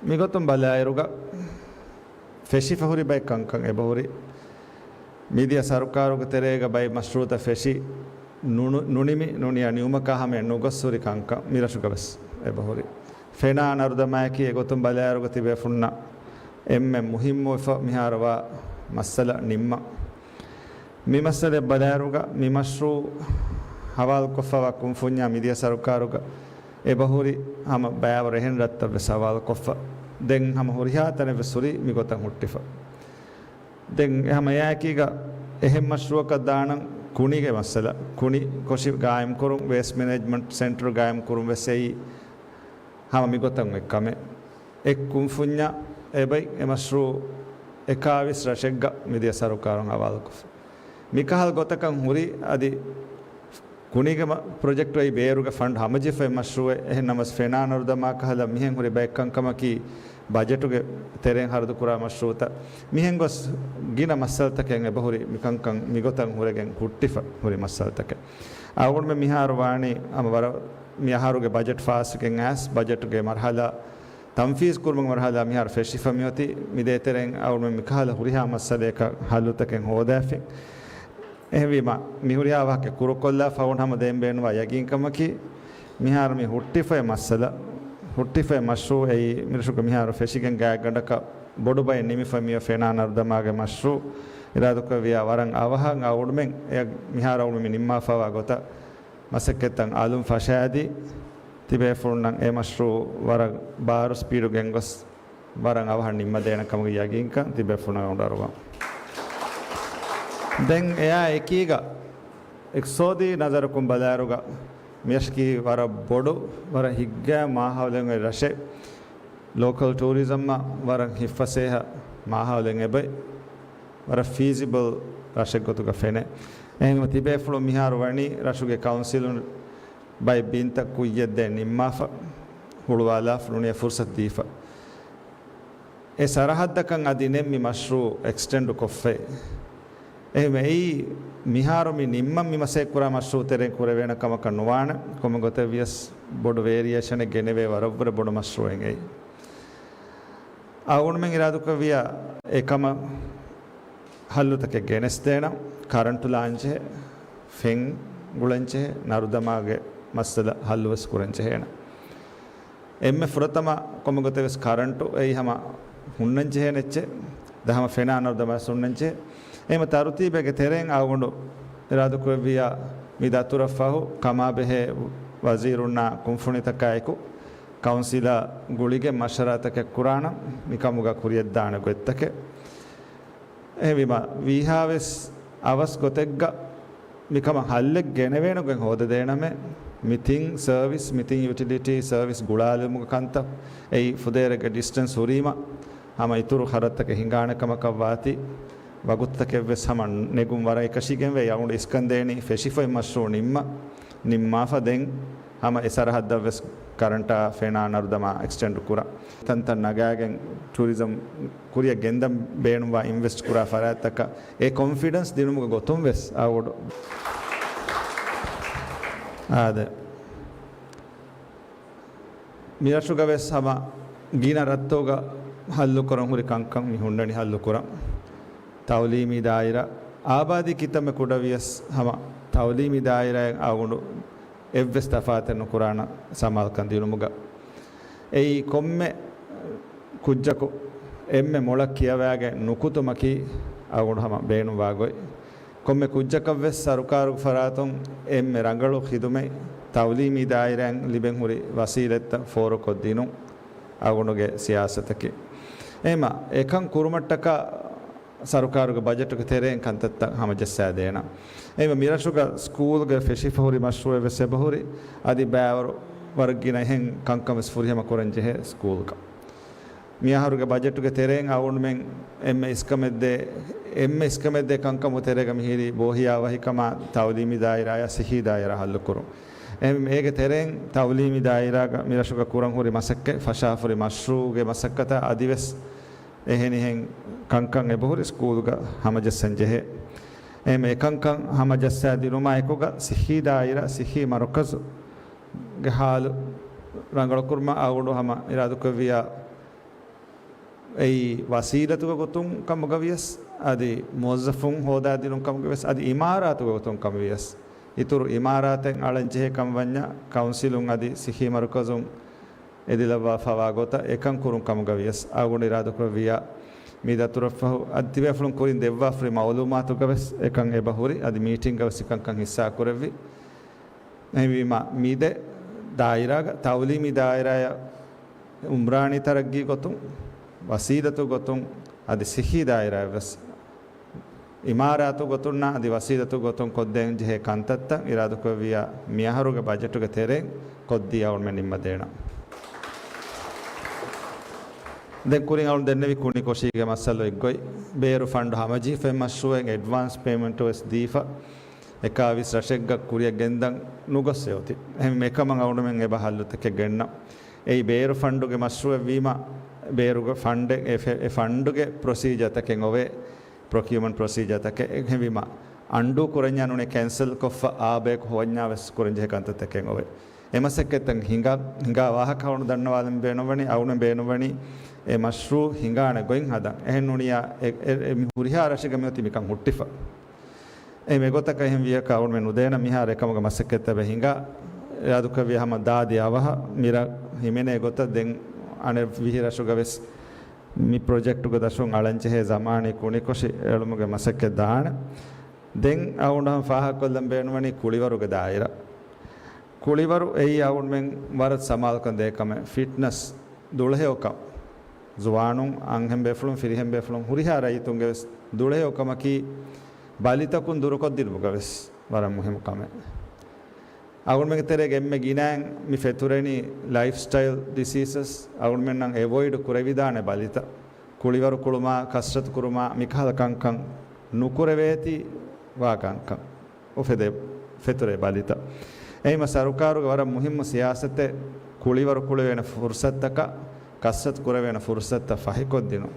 މިގޮތުން ބަލާއިރުގަ ފެށިފަ ހުރި ބައެއް ކަންކަން އެބަހުރި. މިދިޔަ ސަރުކާރުގެ ތެރޭގަ ބައެއް މަޝްރޫޢުތައް ފެށި ނު-، ނު-، ނުނިމި ނުނިޔާ ނިމުމަކާ ހަމަޔަށް ނުގޮސް ހުރި ކަންކަން މިރަށުގަ ވެސް އެބަހުރި. ފެނާ ނަރުދަމާއަކީ އެގޮތުން ބަލާއިރުގަ ތިބޭފުންނަށް އެންމެ މުހިއްމުވެފަ މިހާރުވާ މައްސަލަ ނިންމަން. މި މައްސަލައަށް ބަލާއިރުގަ މި މަޝްރޫޢު ހަވާލުކޮށްފަވާ ކުންފުންޏާ މިދިޔަ ސަރުކާރުގަ އެބަހުރި ހަމަ ބައިވަރު އެހެން ރަށްތައްވެސް ހަވާލުކޮށްފަ. ދެން ހަމަ ހުރިހާ ތަނެއްވެސް ހުރީ މިގޮތަށް ހުއްޓިފަ. ދެން ހަމަ އެއާއެކީގަ އެހެން މަޝްރޫޢަކަށް ދާނަން ކުނިގެ މައްސަލަ، ކުނި ކޮށި ގާއިމްކުރުން، ވޭސްޓް މެނޭޖްމަންޓް ސެންޓަރު ގާއިމްކުރުން ވެސް އެއީ ހަމަ މިގޮތަށް އޮތް ކަމެއް. އެއް ކުންފުންޏާ އެބައި އެ މަޝްރޫޢު އެކާވީސް ރަށެއްގަ މިދިޔަ ސަރުކާރުން ހަވާލުކޮށްފަ. މިކަހަލަ ގޮތަކަށް ހުރި އަދި ކުނިގެ މަ-، ޕްރޮޖެކްޓު އެއީ ބޭރުގެ ފަންޑް ހަމަޖެހިފައި މަޝްރޫޢެއް. އެހެން ނަމަވެސް ފެނާ ނަރުދަމާ ކަހަލަ މިހެން ހުރި ބައެއް ކަންކަމަކީ ބަޖެޓުގެ ތެރެއިން ހަރަދު ކުރާ މަޝްރޫޢުތައް. މިހެން ގޮސް ގިނަ މައްސަލަތަކެއް އެބަހުރި މިކަންކަން މިގޮތަށް ހުރެގެން ހުއްޓިފަ ހުރި މައްސަލަތަކެއް. އަޅުގަނޑުމެން މިހާރު ވާނީ ހަމަ ވަރަށް މި އަހަރުގެ ބަޖެޓް ފާސްވެގެން އައިސް ބަޖެޓުގެ މަރުހަލާ ތަންފީޒު ކުރުމުގެ މަރުހަލާ މިހާރު ފެށިފަ މިއޮތީ. މި ދޭތެރެއިން އަޅުގަނޑުމެން މިކަހަލަ ހުރިހާ މައްސަލަޔަކަށް ހައްލުތަކެއް ހޯދާފިން. އެހެންވީމަ، މި ހުރިހާ ވާހަކަ ކުރުކޮށްލާފަ އަޅުގަނޑު ހަމަ ދޭން ބޭނުންވާ ޔަގީންކަމަކީ، މިހާރު މި ހުއްޓިފައި މައްސަލަ، ހުއްޓިފައި މަޝްރޫޢު އެއީ މިރަށުގަ މިހާރު ފެށިގެން ގާތްގަނޑަކަށް ބޮޑު ބައެއް ނިމިފަ މިއޮތް ފެނާ ނަރުދަމާގެ މަޝްރޫޢު އިރާދަކުރެއްވިޔާ ވަރަށް އަވަހަށް އަޅުގަނޑުމެން އެ މިހާރު އަޅުގަނޑުމެން މި ނިންމާފަވާ ގޮތަށް މަސައްކަތްތައް އަލުން ފަށާދީ، ތިބޭފުޅުންނަށް އެ މަޝްރޫޢު ވަރަށް ބާރު ސްޕީޑު ގެންގޮސް، ވަރަށް އަވަހަށް ނިންމަދޭނެ ކަމުގެ ޔަގީންކަން ތިބޭފުޅުންނަށް އަޅުގަނޑު އަރުވަން. ދެން އެއާ އެކީގަ އިޤްތިޞާދީ ނަޒަރަކުން ބަލާއިރުގަ މިރަށަކީ ވަރަށް ބޮޑު، ވަރަށް ހިތްގައިމު މާހައުލެއް އޮތް ރަށެއް. ލޯކަލް ޓޫރިޒަމްއަށް ވަރަށް ހިތްފަސޭހަ މާހައުލެއް އެބައޮތް، ވަރަށް ފީޒިބަލް ރަށެއް ގޮތުގަ ފެނޭ. އެހެންވީމަ ތިބޭފުޅުން މިހާރު ވަނީ ރަށުގެ ކައުންސިލުން ބައެއް ބިންތައް ކުއްޔަށްދޭން ނިންމާފަ، ހުޅުވާލާފަ ނޫނީ ފުރުސަތު ދީފަ. އެ ސަރަހައްދަކަށް އަދި ނެތް މި މަޝްރޫޢު އެކްސްޓެންޑު ކޮށްފައި. އެހެންވެ، އެއީ މިހާރު މި ނިންމަން މި މަސައްކަތް ކުރާ މަޝްރޫޢު ތެރެއިން ކުރެވޭނެ ކަމަކަށް ނުވާނެ. ކޮންމެ ގޮތެއް ވިޔަސް ބޮޑު ވޭރިއޭޝަނެއް ގެނެވޭ ވަރަށްވުރެ ބޮޑު މަޝްރޫޢެއް އެއީ. އަޅުގަނޑުމެން އިރާދަކުރެއްވިޔާ އެކަމަށް ހައްލުތަކެއް ގެނެސްދޭނަން، ކަރަންޓު ލާންޖެހޭ، ފެން ގުޅަންޖެހޭ، ނަރުދަމާގެ މައްސަލަ ހައްލުވެސް ކުރަންޖެހޭނަން. އެންމެ ފުރަތަމަ ކޮންމެ ގޮތެއް ވެސް ކަރަންޓު އެއީ ހަމަ ހުންނަންޖެހޭނެ އެއްޗެއް، ދަ ހަމަ ފެނާ ނަރުދަމާ ވެސް ހުންނަންޖެހޭ. އެހެންވީމަ ތަރުތީބެއްގެ ތެރެއިން އަޅުގަނޑު އިރާދަކުރެއްވިޔާ މި ދަތުރަށް ފަހު ކަމާބެހޭ ވަޒީރުންނާ ކުންފުނިތަކާއެކު ކައުންސިލާ ގުޅިގެން މަޝްވަރާތަކެއް ކުރާނަން މިކަމުގަ ކުރިޔަށްދާނެ ގޮތްތަކެއް. އެހެންވީމަ، ވީހާވެސް އަވަސް ގޮތެއްގަ މިކަމަށް ހައްލެއް ގެނެވޭނެ ގޮތް ހޯދަދޭނަމޭ، މި ތިން ސަރވިސް، މި ތިން ޔުޓިލިޓީ ސަރވިސް ގުޅާލުމުގެ ކަންތައް، އެއީ ފުދޭވަރެއްގެ ޑިސްޓެންސް ހުރީމަ، ހަމަ އިތުރު ޚަރަދުތަކެއް ހިނގާނެ ކަމަކަށް ވާތީ، ވަގުތުތަކެއް ވެސް ހަމަ ނެގުން ވަރަށް އެކަށީގެންވޭ. އަޅުގަނޑު އިސްކަންދޭނީ ފެށިފައި މަޝްރޫޢު ނިންމަ، ނިންމާފަ ދެން ހަމަ އެ ސަރަހައްދަށް ވެސް ކަރަންޓާ ފެނާ ނަރުދަމާ އެކްސްޓެންޑް ކުރަން. ތަންތަން ނަގާގެން ޓޫރިޒަމް ކުރިއަށް ގެންދަން ބޭނުންވާ އިންވެސްޓް ކުރާ ފަރާތްތަކަށް އެ ކޮންފިޑެންސް ދިނުމުގެ ގޮތުން ވެސް އަޅުގަނޑު އާދެ. މިރަށުގަ ވެސް ހަމަ ގިނަ ރަށްތަކުގަ ހައްލުކުރަން ހުރި ކަންކަން މި ހުންނަނީ ހައްލުކުރަން. ތައުލީމީ ދާއިރާ، އާބާދީ ކިތަންމެ ކުޑަ ވިޔަސް ހަމަ ތައުލީމީ ދާއިރާއިން އަޅުގަނޑު އެއްވެސް ތަފާތެއް ނުކުރާނަން ސަމާލުކަން ދިނުމުގަ. އެއީ ކޮންމެ ކުއްޖަކު އެންމެ މޮޅަށް ކިޔަވާގެން ނުކުތުމަކީ އަޅުގަނޑު ހަމަ ބޭނުންވާ ގޮތް. ކޮންމެ ކުއްޖަކަށް ވެސް ސަރުކާރުގެ ފަރާތުން އެންމެ ރަނގަޅު ޚިދުމަތް ތައުލީމީ ދާއިރާއިން ލިބެން ހުރި ވަސީލަތްތައް ފޯރުކޮށްދިނުން އަޅުގަނޑުގެ ސިޔާސަތަކީ. އެހެންވީމަ އެކަން ކުރުމަށްޓަކާ ސަރުކާރުގެ ބަޖެޓުގެ ތެރެއިން ކަންތައްތައް ހަމަޖައްސާދޭނަން. އެހެންވީމަ މިރަށުގަ ސްކޫލްގެ ފެށިފަ ހުރި މަޝްރޫޢެއް ވެސް އެބަހުރި، އަދި ބައިވަރު ވަރަށް ގިނަ އެހެން ކަންކަން ވެސް ފުރިހަމަ ކުރަން ޖެހޭ ސްކޫލްގަ. މިއަހަރުގެ ބަޖެޓުގެ ތެރެއިން އަޅުގަނޑުމެން އެންމެ އިސްކަމެއްދޭ، އެންމެ އިސްކަމެއްދޭ ކަންކަމުގެ ތެރޭގަ މިހިރީ ބޯހިޔާވަހިކަމާ ތައުލީމީ ދާއިރާއާ ސިއްހީ ދާއިރާ ހައްލުކުރުން. އެހެންވީމަ އޭގެ ތެރެއިން ތައުލީމީ ދާއިރާގަ މިރަށުގަ ކުރަން ހުރި މަސައްކަތް، ފަށާފަ ހުރި މަޝްރޫޢުގެ މަސައްކަތާ އަދިވެސް އެހެނިހެން ކަންކަން އެބަހުރި ސްކޫލްގަ ހަމަޖައްސަން ޖެހޭ. އެހެން އެކަންކަން ހަމަޖައްސާ ދިނުމާ އެކުގަ ސިއްހީ ދާއިރާ، ސިއްހީ މަރުކަޒުގެ ހާލުގެ ހާލު ރަނގަޅުކުރުމަށް އަޅުގަނޑު ހަމަ އިރާދަކުރެއްވިޔާ އެއީ ވަސީލަތުގެ ގޮތުން ކަމުގަ ވިޔަސް، އަދި މުވައްޒަފުން ހޯދާދިނުން ކަމުގަ ވިޔަސް، އަދި އިމާރާތުގެ ގޮތުން ކަމުގަ ވިޔަސް، އިތުރު އިމާރާތެއް އަޅަން ޖެހޭ ކަމަށް ވަންޏާ ކައުންސިލުން އަދި ސިއްހީ މަރުކަޒުން އެދިލައްވާފަވާ ގޮތަށް އެކަން ކުރުން ކަމުގަ ވިޔަސް، އަޅުގަނޑު އިރާދަކުރެއްވިޔާ މި ދަތުރަށްފަހު އަދި ތިބޭފުޅުން ކުރިން ދެއްވާފަ ހުރި މައުލޫމާތުގަ ވެސް އެކަން އެބަހުރި، އަދި މީޓިންގަ ވެސް އެކަންކަން ހިއްސާކުރެއްވި. އެހެންވީމަ، މި ދެ ދާއިރާގަ، ތައުލީމީ ދާއިރާއަށް އުމްރާނީ ތަރައްގީ ގޮތުން، ވަސީލަތު ގޮތުން، އަދި ސިއްހީ ދާއިރާއަށް ވެސް އިމާރާތު ގޮތުންނާ އަދި ވަސީލަތު ގޮތުން ކޮށްދޭން ޖެހޭ ކަންތައްތައް އިރާދަކުރެއްވިޔާ މިއަހަރުގެ ބަޖެޓުގެ ތެރެއިން ކޮށްދީ އަޅުގަނޑުމެން ނިންމަދޭނަން. ދެން ކުރިން އަޅުން ދެންނެވި ކުނިކޮށީގެ މައްސަލަ އޮތްގޮތް، ބޭރު ފަންޑު ހަމަޖެހިފައި މަޝްރޫއެއް އެޑްވާންސް ޕޭމެންޓު ވެސް ދީފަ، އެކާވީސް ރަށެއްގަ ކުރިއަށް ގެންދަން ނުގޮސް އެއޮތީ. އެހެން އެކަމަށް އަޅުގަނޑުމެން އެބަ ހައްލުތަކެއް ގެންނަން. އެއީ ބޭރު ފަންޑުގެ މަޝްރޫއެއް ވީމަ، ބޭރުގެ ފަންޑެއް، އެ ފެ-، އެ ފަންޑުގެ ޕްރޮސީޖާތަކެއް އޮވޭ، ޕްރޮކިއުމަންޓް ޕްރޮސީޖާތަކެއް. އެހެންވީމަ، އަންޑޫ ކުރަންޏާ ނޫނީ ކެންސަލް ކޮށްފަ އާ ބަޔަކު ހޮވަންޏާ ވެސް ކުރަންޖެހޭ ކަންތައްތަކެއް އޮވޭ. އެ މަސައްކަތްތައް ހިނގާ، ހިނގާ ވާހަކަ އަޅުގަނޑު ދަންނަވާލަން ބޭނުންވަނީ، އަޅުގަނޑު ބޭނުންވަނީ އެ މަޝްރޫއު ހިނގާނެ ގޮތް ހަދަން. އެހެން ނޫނިއްޔާ އެ، އެ، އެ މި ހުރިހާ ރަށެއްގަ މިއޮތީ މިކަން ހުއްޓިފަ. އެ މެގޮތަކަށް އެހެން ވިޔަކަށް އަޅުމެން ނުދޭނަ މިހާރު އެކަމުގެ މަސައްކަތްތައް ހިނގާ. އިރާދުކުރެއްވިޔާ ހަމަ ދާދި އަވަހަށް މިރަށް ހިމެނޭ ގޮތަށް ދެން އަނެއް ވިހި ރަށުގަ ވެސް މި ޕްރޮޖެކްޓުގެ ދަށުން އަޅަންޖެހޭ ޒަމާނީ ކުނިކޮށި އެޅުމުގެ މަސައްކަތް ދާނެ. ދެން އަޅުގަނޑު ހަމަ ފާހަގަކޮށްލަން ބޭނުންވަނީ ކުޅިވަރުގެ ދާއިރާ. ކުޅިވަރު އެއީ އަޅުގަނޑުމެން ވަރަށް ސަމާލުކަން ދޭ ކަމެއް. ފިޓްނަސް ދުޅަހެޔޮކަން، ޒުވާނުން، އަންހެން ބޭފުޅުން، ފިރިހެން ބޭފުޅުން، ހުރިހާ ރައްޔިތުންގެ ވެސް ދުޅަހެޔޮކަމަކީ ބަލިތަކުން ދުރުކޮށްދިނުމުގަ ވެސް ވަރަށް މުހިންމު ކަމެއް. އަޅުގަނޑުމެންގެ ތެރޭގަ އެންމެ ގިނައިން މި ފެތުރެނީ ލައިފްސްޓައިލް ޑިސީސަސް. އަޅުގަނޑުމެންނަށް އެވޮއިޑް ކުރެވިދާނެ ބަލިތައް. ކުޅިވަރު ކުޅުމާ، ކަސްރަތު ކުރުމާ، މިކަހަލަ ކަންކަން ނުކުރެވޭތީ ވާ ކަންކަން. އުފެދޭ ފެތުރޭ ބަލިތައް. އެހެންވީމަ ސަރުކާރުގެ ވަރަށް މުހިއްމު ސިޔާސަތެއް ކުޅިވަރު ކުޅެވޭނެ ފުރުސަތުތަކަށް، ކަސްރަތު ކުރެވޭނެ ފުރުސަތުތައް ފަހިކޮށްދިނުން.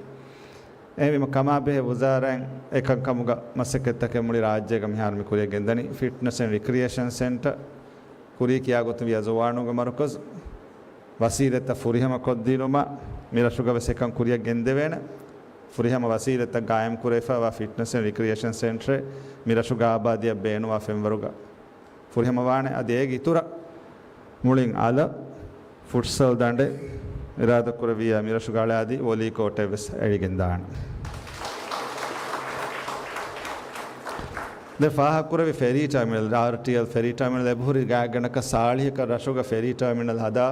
އެހެންވީމަ ކަމާބެހޭ ވުޒާރާއިން އެކަންކަމުގަ މަސައްކަތްތަކެއް މުޅި ރާއްޖޭގަ މިހާރު މި ކުރިޔަށް ގެންދަނީ. ފިޓްނަސް އެންޑް ރިކްރިއޭޝަން ސެންޓަރ، ކުރީ ކިޔާގޮތުން ވިޔަ ޒުވާނުންގެ މަރުކަޒު، ވަސީލަތްތައް ފުރިހަމަ ކޮށްދިނުމަށް މިރަށުގަ ވެސް އެކަން ކުރިޔަށް ގެންދެވޭނެ. ފުރިހަމަ ވަސީލަތްތައް ގާއިމް ކުރެވިފައިވާ ފިޓްނަސް އެންޑް ރިކްރިއޭޝަން ސެންޓަރެއް މިރަށުގަ އާބާދީއަށް ބޭނުންވާ ފެންވަރުގަ ފުރިހަމަވާނެ. އަދި އޭގެ އިތުރަށް މުޅިން އަލަށް ފުޓްސަލް ދަނޑެއް އިރާދަކުރެއްވިއްޔާ މިރަށުގަ އަޅާދީ ވޮލީ ކޯޓެއް ވެސް އެޅިގެންދާނެ. ދެން ފާހަގަކުރެއްވި ފެރީ ޓާމިނަލް، އާރްޓީއެލް ފެރީ ޓާމިނަލް އެބަހުރި ގާތްގަނޑަކަށް ސާޅީހަކަށް ރަށުގަ ފެރީ ޓާމިނަލް ހަދާ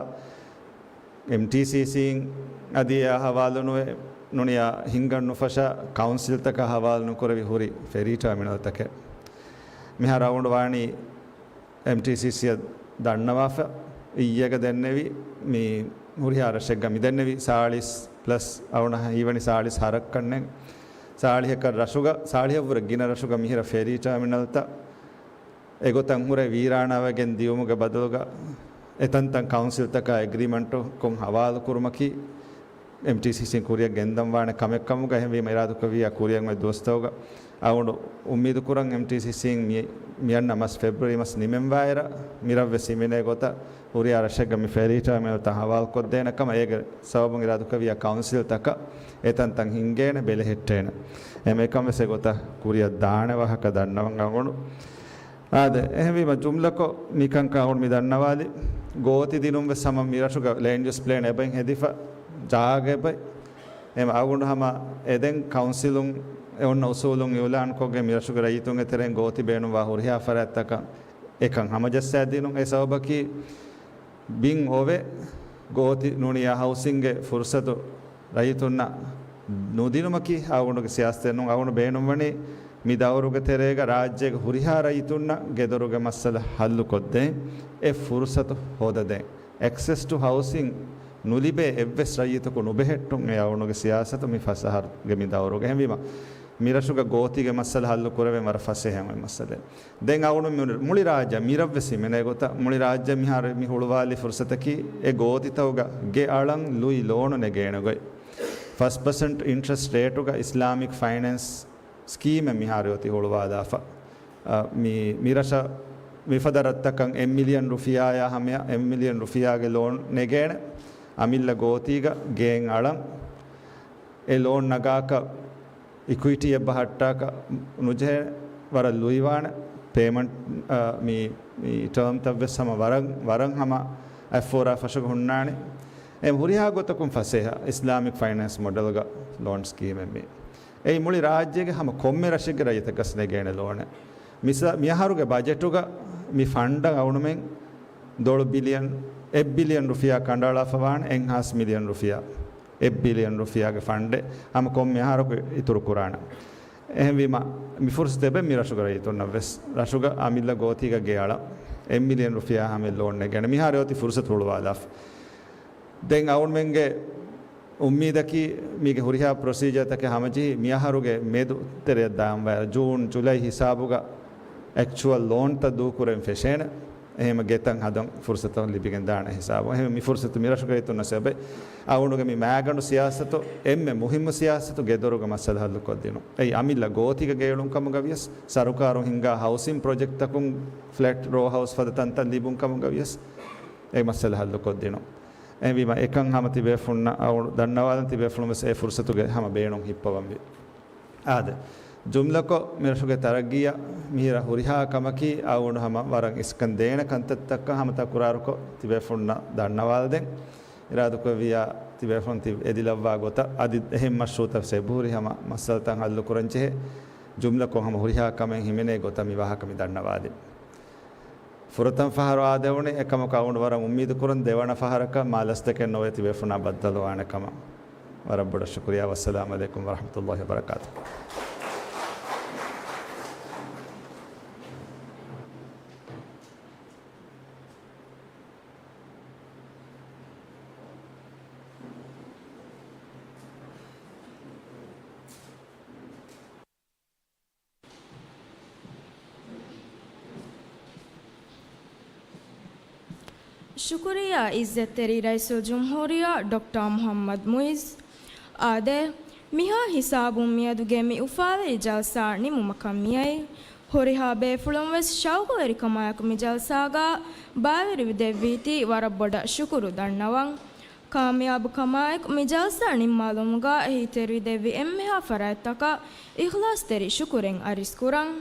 އެމްޓީސީސީން އަދި އެއާ ހަވާލުނުވެ ނޫނީ ހިންގަން ނުފަށާ ކައުންސިލްތަކާ ހަވާލު ނުކުރެވި ހުރި ފެރީ ޓާމިނަލްތަކެއް. މިހާރު އަޅުގަނޑު ވާނީ އެމްޓީސީސީއަށް ދަންނަވާފަ. އިއްޔެގަ ދެންނެވި މި ހުރިހާ ރަށެއްގަ މި ދެންނެވި ސާޅީސް ޕްލަސް އަޅުގަނޑަށް ހީވަނީ ސާޅީސް ހަރަކަށް ކަންނޭނގެ. ސާޅީހަކަށް ރަށުގަ، ސާޅީހަށްވުރެ ގިނަ ރަށުގަ މިހިރަ ފެރީ ޓާމިނަލްތައް އެގޮތަށް ހުރެ ވީރާނާވެގެން ދިޔުމުގެ ބަދަލުގަ އެތަންތަން ކައުންސިލްތަކާ އެގްރިމަންޓުކޮށް ހަވާލުކުރުމަކީ އެމްޓީސީސީން ކުރިއަށް ގެންދަން ވާނެ ކަމެއް ކަމުގަ. އެހެންވީމަ އިރާދަކުރެއްވިއްޔާ ކުރިއަށް އޮތް ދުވަސްތަކުގަ އަޅުގަނޑު އުއްމީދު ކުރަން އެމްޓީސީސީން މި، މިއަންނަ މަސް ފެބްރުއަރީ މަސް ނިމެންވާއިރަށް މިރަށްވެސް ހިމެނޭ ގޮތަށް ހުރިހާ ރަށެއްގަ މި ފެރީ ޓާމިނަލްތައް ހަވާލުކޮށްދޭނެ ކަމަށް. އޭގެ ސަބަބުން އިރާދަކުރެއްވިއްޔާ ކައުންސިލްތަކަށް އެތަންތަން ހިންގޭނެ ބެލެހެއްޓޭނެ. އެހެންވީމަ އެކަން ވެސް އެގޮތަށް ކުރިއަށް ދާނެ ވާހަކަ ދަންނަވަން އަޅުގަނޑު. އާދެ، އެހެންވީމަ ޖުމްލަކޮށް މިކަންކަން އަޅުގަނޑު މި ދަންނަވާލި. ގޯތި ދިނުން ވެސް ހަމަ މިރަށުގަ ލޭންޑް ޔޫސް ޕްލޭން އެބައިން ހެދިފަ، ޖާގަ އެބައި. އެހެން އަޅުގަނޑު ހަމަ އެދެން ކައުންސިލުން އެ އޮންނަ އުސޫލުން އިއުލާންކޮށްގެން މިރަށުގެ ރައްޔިތުންގެ ތެރެއިން ގޯތި ބޭނުންވާ ހުރިހާ ފަރާތްތަކަށް އެކަން ހަމަޖައްސާދިނުން. އެ ސަބަބަކީ ބިން އޮވެ ގޯތި ނޫނިޔާ ހައުސިންގެ ފުރުސަތު ރައްޔިތުންނަށް ނުދިނުމަކީ އަޅުގަނޑުގެ ސިޔާސަތެއް ނޫން. އަޅުގަނޑު ބޭނުންވަނީ މި ދައުރުގެ ތެރޭގަ ރާއްޖޭގެ ހުރިހާ ރައްޔިތުންނަށް ގެދޮރުގެ މައްސަލަ ހައްލުކޮށްދޭން އެ ފުރުސަތު ހޯދަދޭން. އެކްސެސް ޓު ހައުސިން ނުލިބޭ އެއްވެސް ރައްޔިތަކު ނުބެހެއްޓުން އެ އަޅުގަނޑުގެ ސިޔާސަތު މި ފަސް އަހަރުގެ މި ދައުރުގަ. އެހެންވީމަ މިރަށުގަ ގޯތީގެ މައްސަލަ ހައްލު ކުރެވެން ވަރަށް ފަސޭހަ އޮތް މައްސަލައެއް. ދެން އަޅުގަނޑު މި، މުޅި ރާއްޖެ މިރަށްވެސް ހިމެނޭ ގޮތަށް، މުޅި ރާއްޖެ މިހާރު މި ހުޅުވާލި ފުރުސަތަކީ އެ ގޯތިތަކުގަ ގެ އަޅަން ލުއި ލޯނު ނެގޭނެ ގޮތް. ފަސް ޕަސެންޓް އިންޓްރެސްޓް ރޭޓުގަ އިސްލާމިކް ފައިނޭންސް ސްކީމެއް މިހާރު އޮތީ ހުޅުވާލާފަ. އަ، މި، މިރަށަށް މިފަދަ ރަށްތަކަށް އެއް މިލިއަން ރުފިޔާއާ ހަމަޔަށް އެއް މިލިއަން ރުފިޔާގެ ލޯން ނެގޭނެ. އަމިއްލަ ގޯތީގަ ގޭން އަޅަން އެ ލޯން ނަގާކަށް އިކުއިޓީއެއް ބަހައްޓާކަށް ނުޖެހޭ، ވަރަށް ލުއިވާނެ. ޕޭމަންޓް، އަ، މި، މި ޓާމްތައްވެސް ހަމަ ވަރަށް، ވަރަށް ހަމަ އަތްފޯރާ ފަށުގަ ހުންނާނެ. އެ ހުރިހާ ގޮތަކުން ފަސޭހަ އިސްލާމިކް ފައިނޭންސް މޮޑެލްގަ ލޯން ސްކީމެއް މީ. އެއީ މުޅި ރާއްޖޭގެ ހަމަ ކޮންމެ ރަށެއްގެ ރައްޔިތަކަސް ނެގޭނެ ލޯނެއް. މިސާ، މިއަހަރުގެ ބަޖެޓުގަ މި ފަންޑަށް އަޅުގަނޑުމެން ދޮޅު ބިލިއަން، އެއް ބިލިއަން ރުފިޔާ ކަނޑައަޅާފަ ވާނެ، އެއްހާސް މިލިއަން ރުފިޔާ. އެއް ބިލިއަން ރުފިޔާގެ ފަންޑެއް ހަމަ ކޮންމެ އަހަރަކު އިތުރު ކުރާނެ. އެހެންވީމަ، މި ފުރުސަތު އެބަ މި ރަށުގެ ރައްޔިތުންނަށް ވެސް، ރަށުގަ އަމިއްލަ ގޯތީގަ ގެ އަޅަން އެއް މިލިއަން ރުފިޔާ ހަމަ ލޯން ނެގޭނެ. މިހާރު އޮތީ ފުރުސަތު ހުޅުވާލާފަ. ދެން އަޅުގަނޑުމެންގެ އުއްމީދަކީ މީގެ ހުރިހާ ޕްރޮސީޖާތަކެއް ހަމަޖެހި މިއަހަރުގެ މެދު ތެރެއަށް ދާންވާ ޖޫން، ޖުލައި ހިސާބުގަ އެކްޗުއަލް ލޯންތައް ދޫކުރެވެން ފެށޭނެ. އެހެން ގެތައް ހަދަން ފުރުސަތު ލިބިގެން ދާނެ ހިސާބު. އެހެން މި ފުރުސަތު މި ރަށުގެ ރައްޔިތުންނަށް އެބައި. އަޅުގަނޑުގެ މި މާގަނޑު ސިޔާސަތު އެންމެ މުހިއްމު ސިޔާސަތު ގެދޮރުގެ މައްސަލަ ހައްލުކޮށްދިނުން. އެއީ އަމިއްލަ ގޯތީގަ ގެއުޅުން ކަމުގަ ވިޔަސް، ސަރުކާރުން ހިންގާ ހައުސިން ޕްރޮޖެކްޓްތަކުން ފްލެޓް ރޯ ހައުސް ފަދަ ތަންތަން ލިބުން ކަމުގަ ވިޔަސް، އެ މައްސަލަ ހައްލުކޮށްދިނުން. އެހެންވީމަ އެކަން ހަމަ ތިބޭފުންނަށް އަޅު ދަންނަވާލަން ތިބޭފުޅުން ވެސް އެ ފުރުސަތުގެ ހަމަ ބޭނުން ހިއްޕަވަންވީ. އާދެ. ޖުމްލަކޮށް، މިރަށުގެ ތަރައްގީއަށް މިހިރަ ހުރިހާ ކަމަކީ އަޅުގަނޑު ހަމަ ވަރަށް އިސްކަން ދޭނެ ކަންތައްތަކަށް ހަމަ ތަކުރާރުކޮށް ތިބޭފުޅުންނަށް ދަންނަވާލަދޭން. އިރާދަކުރެއްވިއްޔާ ތިބޭފުޅުން ތި އެދިލައްވާ ގޮތަށް އަދި އެހެން މަޝްރޫއުތައް އެބަހުރި ހަމަ މައްސަލަތައް ހައްލުކުރަންޖެހޭ. ޖުމްލަކޮށް ހަމަ ހުރިހާ ކަމެއް ހިމެނޭ ގޮތަށް މި ވާހަކަ މި ދަންނަވާލި. ފުރަތަމަ ފަހަރު އާދެވުނީ، އެކަމަކު އަޅުގަނޑު ވަރަށް އުއްމީދު ކުރަން ދެވަނަ ފަހަރަކަށް މާ ލަސްދެކެއް ނުވެ ތިބޭފުޅުންނާ ބައްދަލުވާނެ ކަމަށް. ވަރަށް ބޮޑަށް ޝުކުރިއްޔާ. ވައްސަލާމް އަލައިކުމް ވަރަޙްމަތުﷲ ވަބަރަކާތުހު. ޝުކުރިއްޔާ ޢިއްޒަތްތެރި ރައީސުލްޖުމްހޫރިއްޔާ ޑޮކްޓަރ މުޙައްމަދު މުޢިއްޒު. އާދެ، މިހާ ހިސާބުން މިއަދުގެ މި އުފާވެރި ޖަލްސާ ނިމުމަކަށް މިއައީ. ހުރިހާ ބޭފުޅުން ވެސް ޝައުގުވެރިކަމާއެކު މި ޖަލްސާގަ ބައިވެރިވެ ދެއްވީތީ ވަރަށް ބޮޑަށް ޝުކުރު ދަންނަވަން. ކާމިޔާބުކަމާއެކު މި ޖަލްސާ ނިންމާލުމުގަ އެހީތެރިވެ ދެއްވި އެންމެހާ ފަރާތްތަކަށް އިޚްލާޞްތެރި ޝުކުރެއް އަރިސްކުރަން.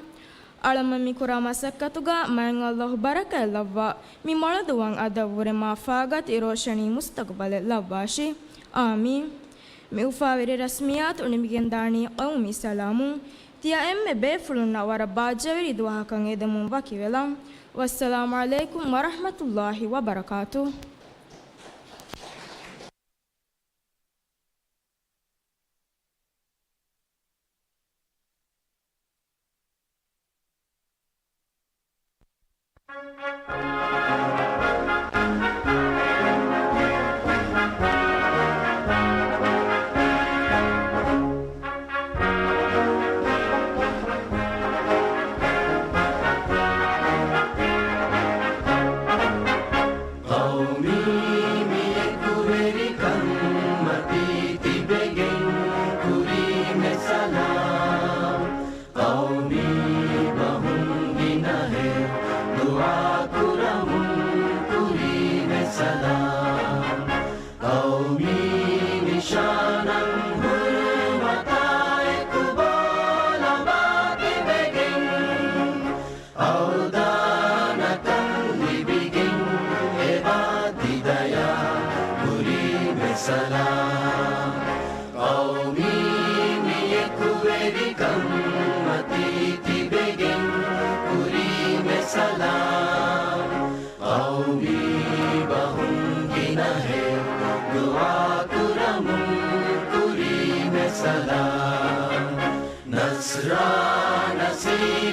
އަޅަމެން މި ކުރާ މަސައްކަތުގަ މާތް ﷲ ބަރަކާތް ލައްވާ، މި މޮޅު ދުވަހަށް އަދަށްވުރެ މާ ފާގަތި ރޯޝަނީ މުސްތަގުބަލެއް ލައްވާށި. އާމީން. މި އުފާވެރި ރަސްމިއްޔާތު ނިމިގެންދާނީ ޤައުމީ ސަލާމުން. ތިޔަ އެންމެ ބޭފުޅުންނަށް ވަރަށް ބާއްޖަވެރި ދުވަހަކަށް އެދެމުން ވަކިވެލަން. ވައްސަލާމް ޢަލައިކުމް ވަރަޙްމަތުﷲ ވަބަރަކާތުހު. ޤައުމީ މިޔަކުވެރިކަންމަތީ ތިބެގެން ކުރީމެ ސަލާމް. ޤައުމީ ބަހުން ގިނަހެއް ދުޢާކުރަމުން ކުރީމެ ސަލާމް. ޤައުމީ ނިޝާނަށް ހުރުމަތާއެކު ބޯލަބާ ތިބެގެން އަވަދާންކަން ލިބިގެން އެބާ ތި ދަޔާ ކުރީމެ ސަލާމް. ޤައުމީ މިޔަކުވެރިކަންމަތީ ތިބެގެން ކުރީމެ ސަލާމް. ޤައުމީ ބަހުން ގިނަހެއް ދުޢާކުރަމުން ކުރީމެ ސަލާމް. ނަޞްރާ ނަޞީރު